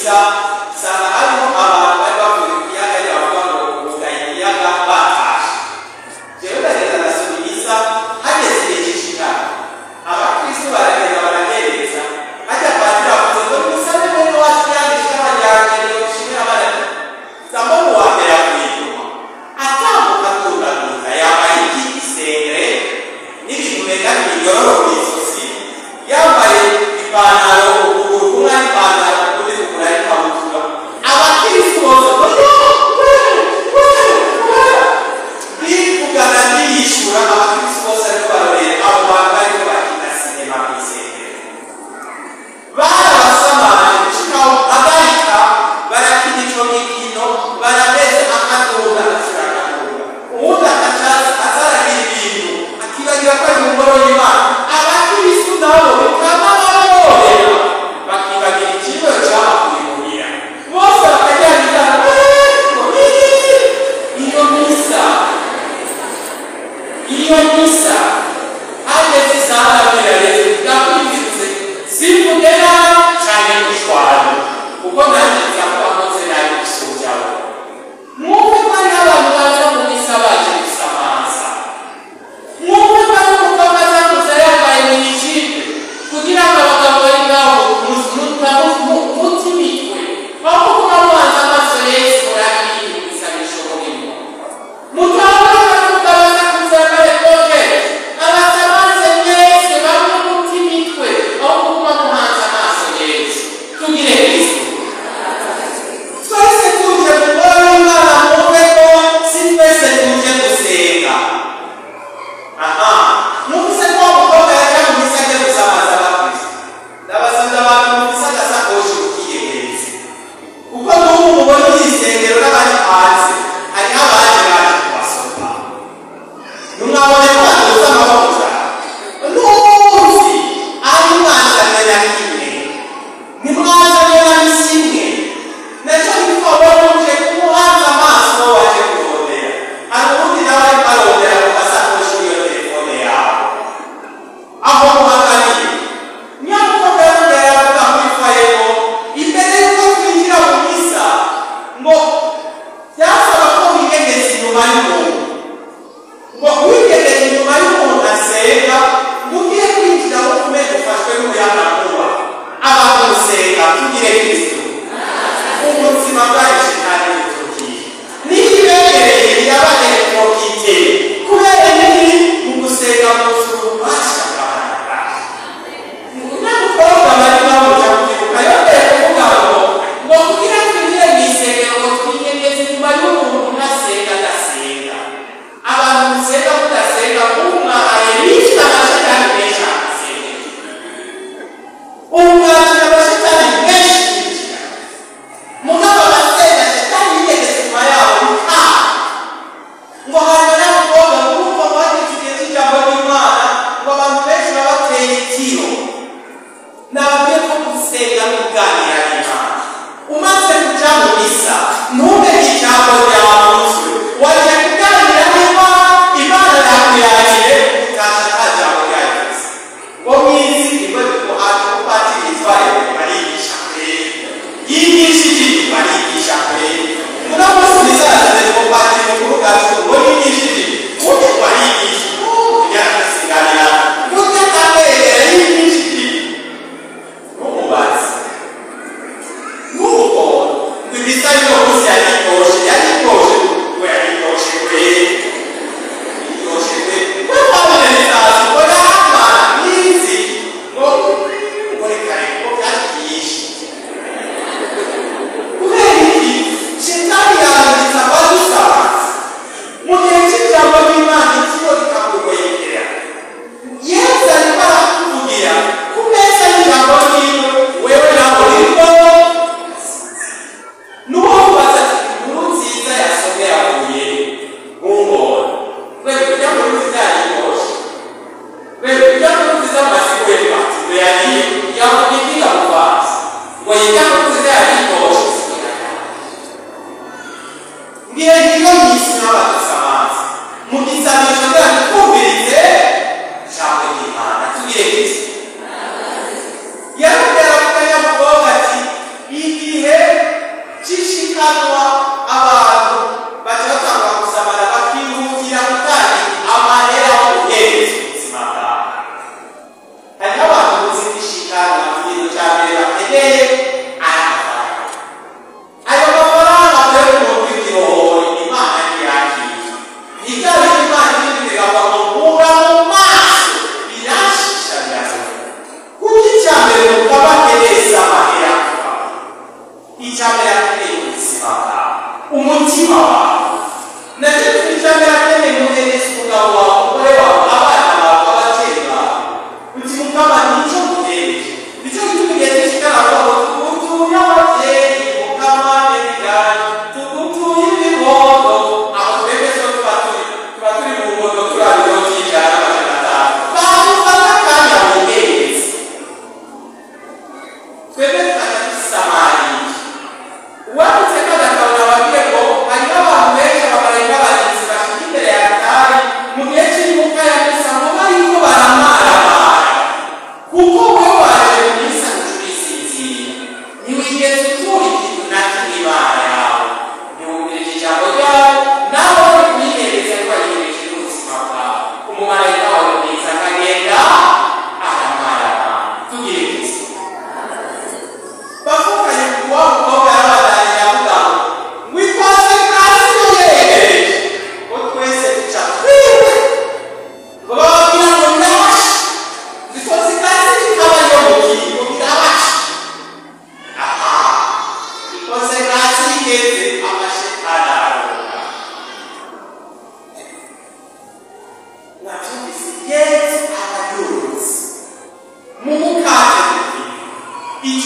Misa nsanga hariho abantu bari bavuye ku kiyaga, ariyo bavuga ngo bugaye ikiyaga, batashe. Jewe ndagenda ndasoma misa, hageze igihe c'ishikana abakristo baragenda barahereza. Hajya padiri avuze ngo nimusabe mwene wacu yandisha ryanje niyoshimira abana. Nzambona uwa mbere avuye inyuma atambuka atundaguza, yambaye iki isengere n'ibintu umenga ni imyororo mw'izosi, yambaye ipantaro ukuguru kumwe ari ipantaro, ukundi kuguru ari ikabutura. Abakristo bose ngo yo we we we, bivugana ntiyishura. Abakristo bose ariko barorera abo bantu bariko bakina sinema mw'isengero, barabasamaje gushikaho hagarika barakina ico gikino, barameze akadunda agasubira akadunda, uwundi akacaza azaragira ibintu akibagira ko ari mu ngoro y'Imana. Abakristu nabo bikaba barorohera, bakibagira ikigo cabakuye muhira, bose bakajyana iyo misa. Iyo misa hageze isaha, arabwira Yesu, ndakwinginze simvuge nabi canke gushwana, kuko nanjye nza kuba nkoze nabi gusumvyaho. Mwumve ko hariho abantu baza mu misa baje gusamaza. Mwumve ko ari umukobwa aza kuza yambaye mini-jupe kugira ngo abagabo bari ngaho muti imitwe, aho kuba muhanze amaso Yesu murabiri ibisabisho murimo. Mutahura ko ari umugabo aza kuza yambaye kote abasamaze mwese, bamwe muti imitwe aho kuba muhanze amaso Yesu. Tugire Kristo. Twese tuje mu ngoro y'Imana, mwumve ko si twese tuje gusenga. Aha numvise ko umukobwa yaje mu misa agiye gusamaza abakristo. Ndabasabye abantu mufise agasakoshi mukiyegereze, kuko n'ubu mubona iyi sengero n'abari hanze hariho abaje baje kubasopa. Ntimwabonye ko baduza amaboko cyane? N'ubuzi ari mwazanye na kimwe, ntimwazanye na misi imwe. Nacyo gituma wari uje kumuhanza amaso waje kurondera, hari uwundi nawe ariko arondera ku gasakoshi y'iyo telefone yawe aho muhagarariye. Niyo mukobwa yarongera aravuga muri fayebo imbere y'uko twinjira mu misa ngo byasaba ko wiyegeza inyuma y'umuntu, ngo wiyegeje inyuma y'umuntu asenga, ngo ugiye kwinjira ngo umenye ufashwe n'umuyagankuba. Abantu gusenga, tugire Kristo. Ubuzima bwacu shitani butukiye n'ikibegereye irabarekokite kubera nini mu gusenga mu ububasha bw'abantu. N'umukobwa bari bamuja kwibuka yongeye kuvuga ngo kugira twinjire mu isengero ngo twiyegeze inyuma y'umuntu unasenga adasenga. Abantu musenga mudasenga, mwahaye lift amashitani menshi amasengero, umwakira amashitani menshi kwinjira. Mugabo abasenga, shitani yiyegeze inyuma yabo bikanga. Ngo hanyuma n'abakobwa urumva ngo hageze igihe cy'ijambo ry'Imana ngo abantu benshi babateye itiro. Nababwiye ko gusenga no kuganira n'Imana, umaze kuja mu misa ntumenye ijambo ryavuzwe, waje kuganira n'Imana, Imana yakuyakire, utasha ata jambo ryavuze. Ngo mwizi nibwo haje umupatiri yitwa Rene, barigisha kweri, yigishije iki? Barigisha kweri. Uno munsi bizaza umupatiri mukuru gato ngo yigishije undi, barigisha kunyarasiganira kurya kamere yigishije.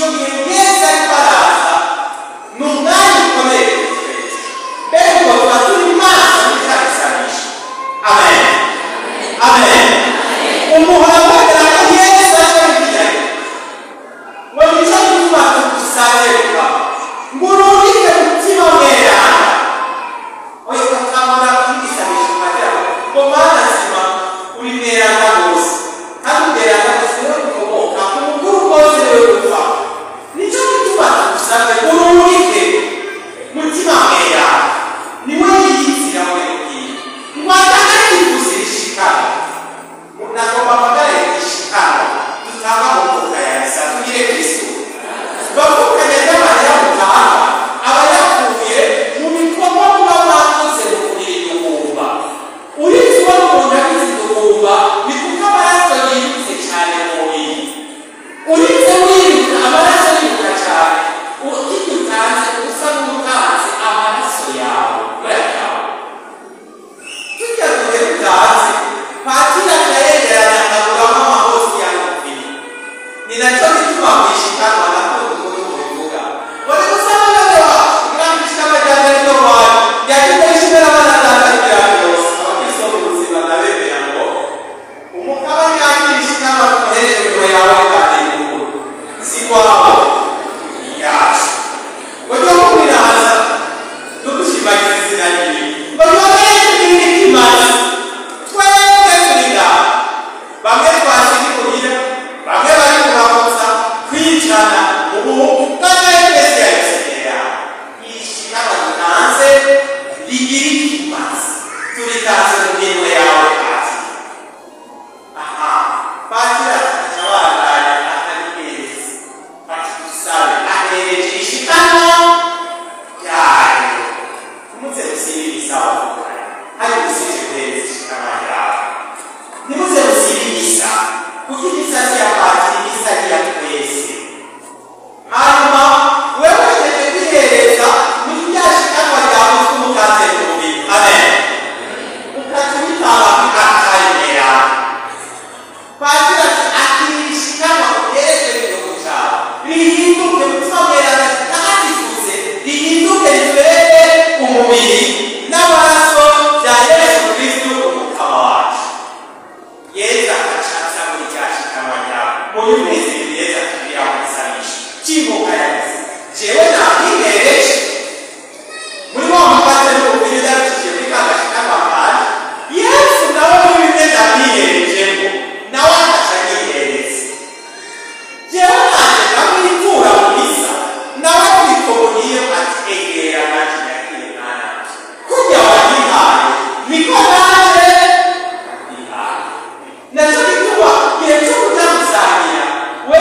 Icyo gihe Yesu ariko araza ni umwanya ukomeye kuri twese. Mbere ngo tuba turi maso muri cya gisanisho. Amen, amen. Umuntu avuga ko Yesu aje mu gihe ngo nicyo gituma tugusabira ngo urungike umutima mweranda. Oya, ukamara kwigisanisha ukagira ngo Mana nzima, uri mweranda rwose, kandi mweranda rwose niwe ukomoka umukuru rwose, niwe gupfa. Nicyo gituma tugusabye urungike mutima mweranda, niwe yiyizira muri bwiwe ngo atagatifuze ishikana. Nagomba mpagare ishikana dutanga mu mvuka ya misa tugire Kristo bavukanye n'amarira mutanga aba yavuye mu bikorwa muba mwakoze mu kugira indugumba. Uretse ubona umuntu agize indugumba, ni kuko amaraso yirutse cyane mu mubiri. Uretse wiruka, amaraso yiruka cyane, ukirya utanze usa n'utanze amaraso yawe murayatawe. Tujya duhe tutazi, patiri akayegeranya akaguramo amahosi ya mubiri. Ni nacyo gituma kwishikanwa nakunda ukuntu mubivuga ngo ni gusaba bene wacu kugira ngo ishikama ryanjye ryo wanyu yagize ishimira abana data ibya byose. Abakristo mu buzima ndabemera ngo umukaba yakira ishikama tumuhereje imirimo yawe kandi inkuru si kwawe yacu ngo ryo kumwiraza no gushimagiza izina ryiwe ngo ryongere kugira ikimazi. Twebwe turi ngaha, bamwe twashika imuhira, bamwe bari kuramutsa kwicana ubu kandi twese yabikenera. Ishikama dutanze rigira ikimazi, turitanze mu minwe yawe Patiri. Aha patiri akaca abandanya akabitereza ati dusabe ahereje ishikama ryayo. Ntimuze musibe ibisaba hari usibye guhereza ishikama ryawe. Ntimuze musibe imisa, kuko imisa si iya patiri, imisa ni iya twese. Hanyuma wewe uhejeje kwihereza muri rya shikanwa ryawe tw'umukate n'umubiri, amen, ukaca ubitanga akayemera. Patiri ati akira ishikanwa uhereje igihugu cyawe rihinduke mutima mweranda tagatifuze, rihinduke ritubere umubiri n'amaraso bya Yesu Kristo umukama wacu. Yesu akacaca muri rya shikanwa ryawe. Mu bimeze ibintu Yesu atubwira mu gisanisho cy'inkunga ya misa, jewe nakwihereje muri wa mukate n'umubiri ndabicishije muri ka gashikanwa kanje. Yesu nawe muri bimwe ndamwiherejemo, nawe akaca anyihereza. Jewe nanje ndamwitura mu misa, nawe kwikomuniyo ati egera nanje nyakire mwana kurya wagihaye niko naje ndagihaye. Nacyo gituma igihe cyo kuja gusangira wewe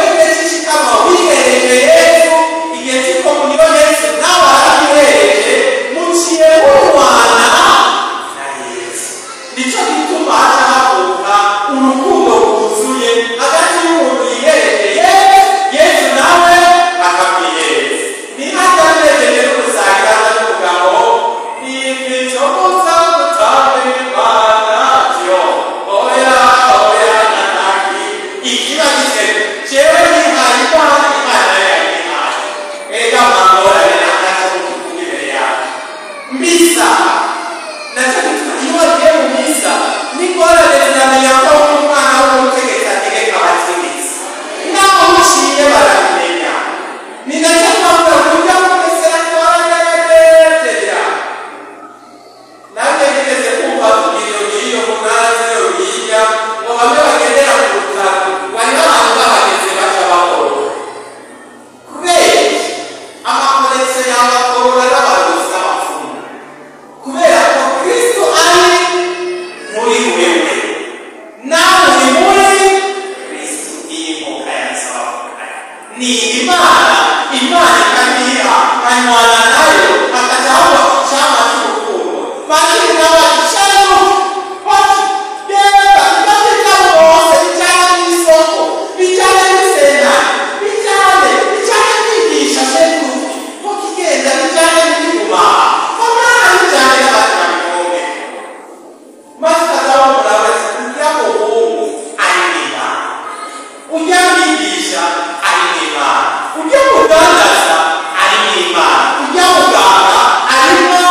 Ujya mudandaza arimo Imana, ujya muganga arimo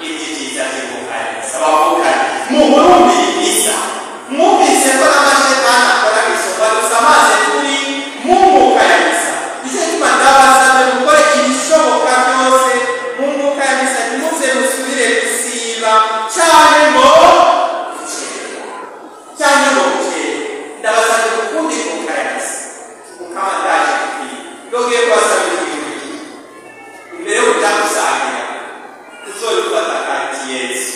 ibyiza by'umwuka ya misa. Abavukanye muhurumbire misa, mwumvise ko n'amashetani akora isoko dusamaze turi mu mwuka ya misa. Nicyo gituma ndabasabye mukore ibishoboka byose mu mwuka ya misa, ntimuze musubire gusiba cyane ngo cyane ngo bukeye. Ndabasabye gukunda umwuka ya misa. Mukama ndaje kubwira ndongeye kubasabira ikintu kimwe imbere yo kuja gusangira, uzobifata kati Yesu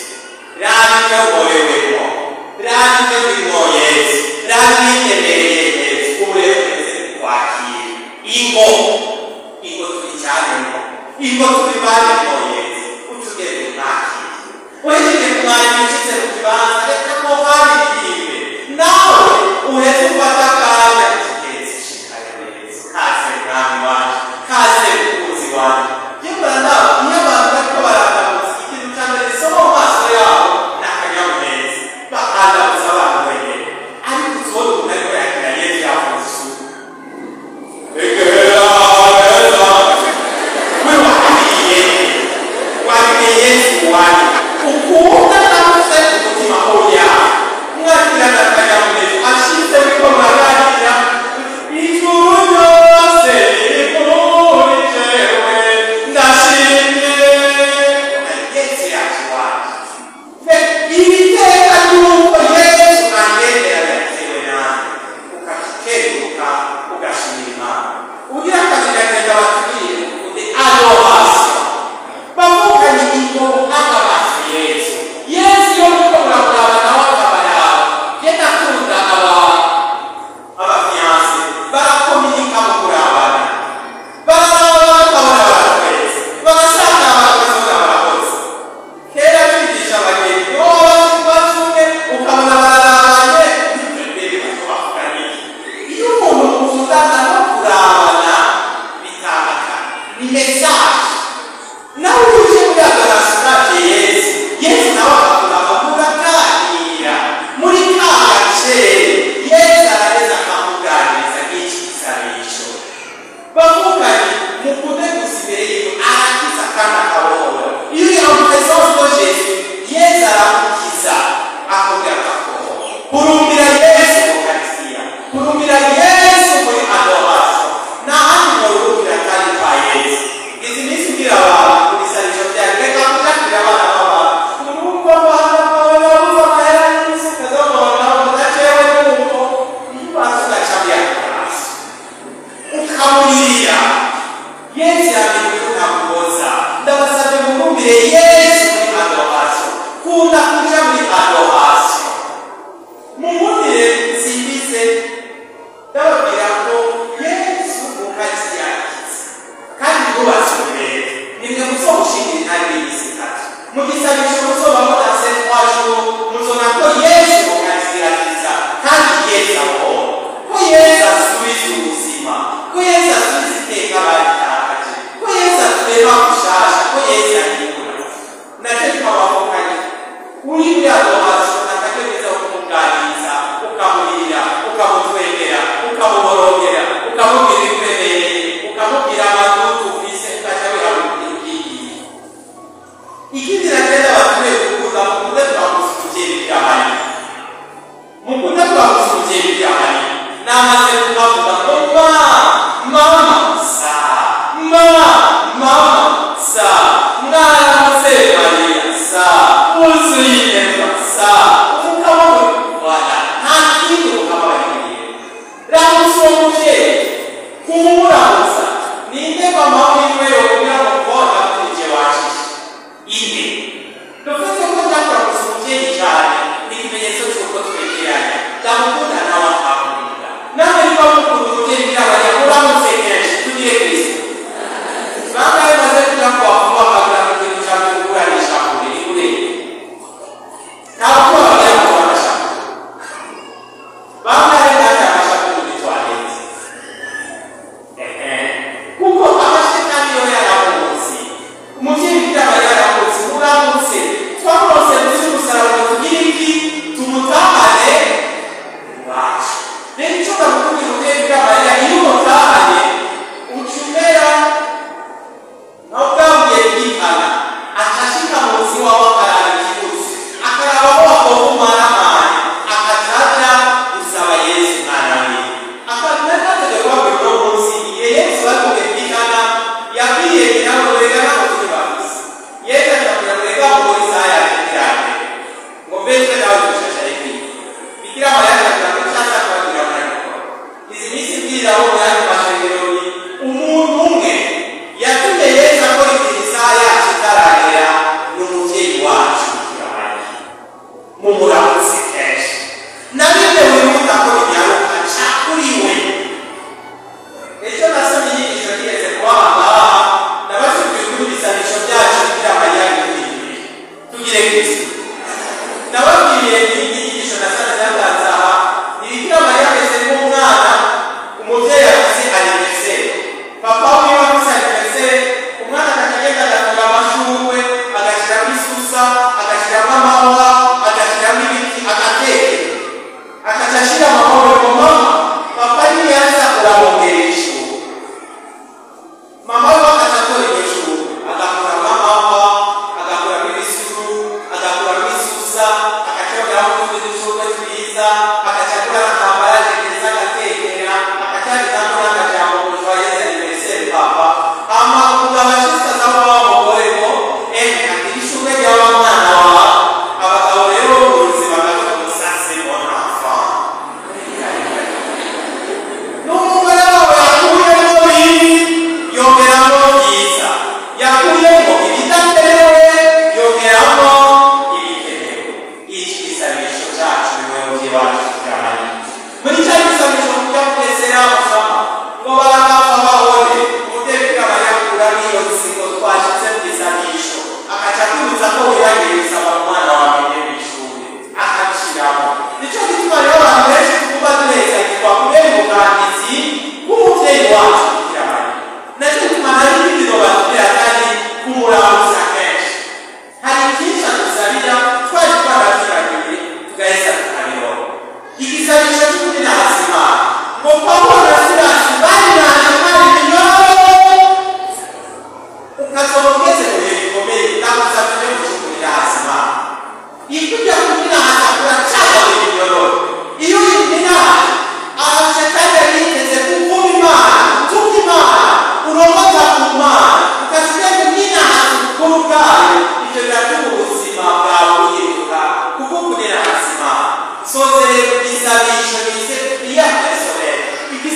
raba icyo uhorewemo, raba icyo ndimo Yesu, raba ibinyemereye Yesu. Ubu rero twese kwakira ingo, ingo tubicanemo, ingo tubibanemo Yesu, uca ugenda umwakire. Uhejeje kumwakira, ushitse mu kibanza, reka ko haririmbe nawe uheze ufata akanya uti: "Yesu, shikayo Yesu, kaze mwami wanje, kaze mukunzi wanje." Yemara nawe iyo abantu bariko barandamutsa, ikintu ca mbere gisoma mu maso yabo ni akanyamuneza. Bakandamutsa abantu wenyene, ariko uzobona umuntu ariko yakira Yesu yavuze isuku egera heza. We wakiriye, wakiriye Yesu wanyu ukunda nawe umutima oya mwakirana akanyamuneza, ashitse muriko muraganira, ijuru ryose riri muri jewe, ndashimye Yesu yacu wacu. Iri teka ry'uko Yesu angendera yatewe nawe, ukakeruka ugashima Imana. Ugira kabiri, agenda batubwire ukunde adoration. Bavukanye, ingo akabasu Yesu. Yesu iyo muriko muramuraba nawe akabaraba. Je ndakunda aba aba fiancés, barakominika mu kurabana, bararaba bakabona baratwese, bagasanga bakazona barakoze. Kera twigisha abageni, wowe bacumwe ukabona bararabanye, ntitubere kuko bavugana iki. Iyo umuntu mukundana no kurabana bitandukanye ni message. Nawe uje muri adoration uravye Yesu, Yesu nawe akakuraba, muraganira muri ka gace. Yesu araheza akakuganiriza nk'iki gisabisho. Bavukanye, mukunde gusa imbere yiwe arakiza kandi akabohora. Iyo uri en présence de Jésus, Yesu aragukiza akongera akakubohora. Hurumbira Yesu mu Ukaristiya, hurumbira Yesu muri adoration. Nta handi muruhukira atari kwa Yesu. Izi minsi mbwira abantu ku bisabisho byanyu, reka kujakira abana b'abantu murumva abana bawe babuze amahera y'isi, ukazabona udacewe nuko iyo ubanza ugaca muri adoration ukamurira, Yesu yamenye ko ntamuhoza. Ndabasabye mukumbire Yesu muri adoration. Kunda kuja muri adoration. Mumundire nsimbize ndababwira ko Yesu Ukaristiya yakize kandi rwubatse imbere. Nimwe muzomushingira intare y'isi itatu mu gisabisho muzobamo dans ces 3 jours, muzobona ko Yesu Ukaristiya akiza kandi Yesu abohora, ko Yesu asubiza ubuzima, ko Yesu asubiza iteka baritakaje, ko Yesu aturema gushasha, ko Yesu ahindura. Nacyo twabavukanye, uri muri adoration akaryo keza ko kumuganiriza, ukamurira, ukamutwengera, ukamuborogera, ukamubwira ibiremereye, ukamubwira amatutu ufise, ukaca wihagurukiye. Ikindi nagenda batuye gukunda, mukunde twagusa umuvyeyi Bikira Mariya, mukunde twagusa umuvyeyi Bikira Mariya. Namaze kukavuga ngo ma mama sa ma mama sa mwaramutse Mariya sa wuzuye inema sa umukama wala nta kindi mukama baririye. Ramutse uwo muvyeyi, kumuramutsa ninde mama wiwe yokubwira ngo kona kurije wajije ine. Dufate ko ndakuramutsa umuvyeyi cyane ni ikimenyetso cy'uko twegeranye, ndamukunda nawe akakunda. Nawe niba mukunda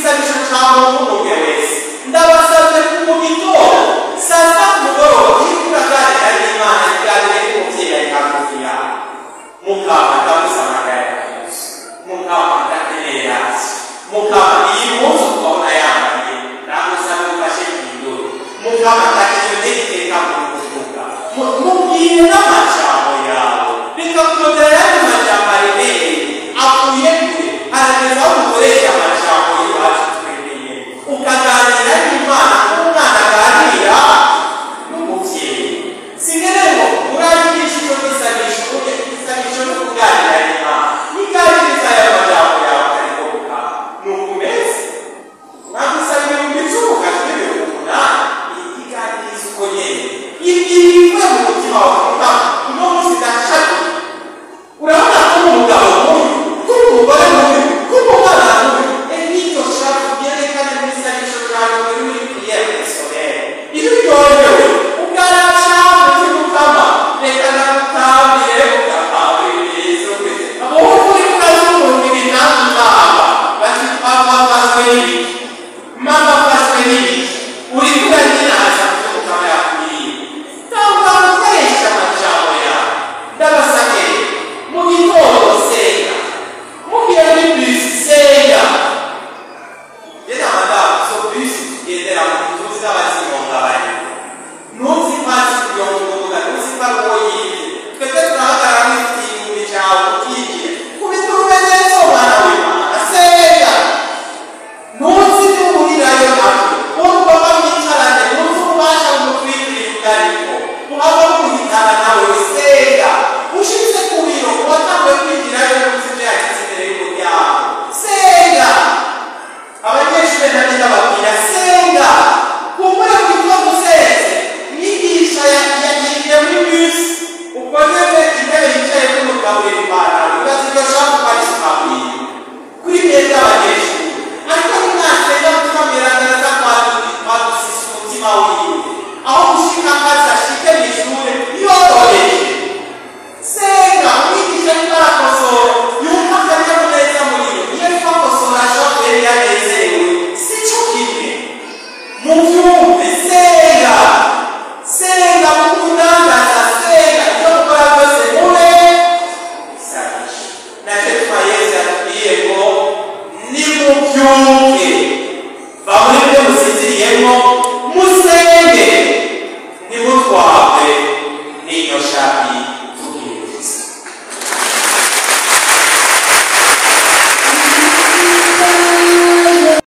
Igisabisho cyawe nk'umuntu wese ndabasabye mu gitondo saa sita ku mugoroba iyo uraganira n'Imana iganire n'umubyeyi ari hagufi yawe. Mukama ndagusamagara Yesu, mukama ndakenera Yesu, mukama iyi munsi ukabona yambaye ndagusaba ufashe ihindure, mukama ndakeneye iteka mu kuvuga mubwire n'amajambo yawe. Reka kurondera ayandi majambo aremereye akuye kure, harageze aho dukoresha amajambo y'iwacu twemeye, ukaganira n'Imana nk'umwana aganira n'umubyeyi. Sinkeneye ngo urayigisha icyo gisabisho, igisabisho no kuganira n'Imana niganiriza aya majambo yawe ariko mukama ni uko umeze. Mwagusaba 10,000 ukajya 8,000, iganiriza uko nyene ibwiwe mu mutima wawe. Mukama uno munsi ndashaka, urabona ko umugabo mubi, ko umugore mubi, ko umwana mubi, n'iryo shaka ryerekane mu isabisho ryawe muri muri prière personnelle. Iyo uryohewe ugaraca umutima ukama, reka ndagutambire mukama w'ibyiza umeze. Wowe uri kurazunguruka ibintu uzaba bati papa mfashwe n'ibiki, mama mfashwe n'ibiki, uri kuranyinaza kuko mukama yakubwiye. Tanga gukoresha amajambo yawe. Ndabasabye mu gitondo senga, mugiye muri bisi senga. Yena madamu so bisi tugendera mu tuzi n'abazimonga bari ntuzi pasi kuyongoga, ntuzi ko ari uwo yibye. Twebwe turahagarara n'ifite igihumbi cyawe ukinjira kubita urumenyetso mwana w'Imana senga. Ntuzi n'uhurirayo nawe urumva mwicarane, ntuzi ububasha bumutwikiriye ubwariko uhava buhitana nawe senga. Ushitse ku biro watanguye kwinjirayo ntuzi ibyo yagize imbere y'umuryango senga. Abanyeshuri nanjye ndababwira senga. Kumbure ku gitondo usenze, mwigisha yagiye muri bisi ubwo nyene intebe yicayemo umugaburira ipantaro ibaze iryo shaka ko ari isuka kuri mwebwe abanyeshuri. Ariko nimwasenga mutima mweranda kwadusisa umutima wiwe aho gushika akazi ashike mw'ishure yoroheje. Senga umwigisha ariko arakosora yumva akanyamuneza muri we, iyo ariko akosora ashobora kureba iyo anezerewe si cyo kimwe. Muvyumve senga, senga mukundandaza senga, ibyo mukora byose mube isabisho. Nacyo tuma Yesu yatubwiye ngo nimubyuke.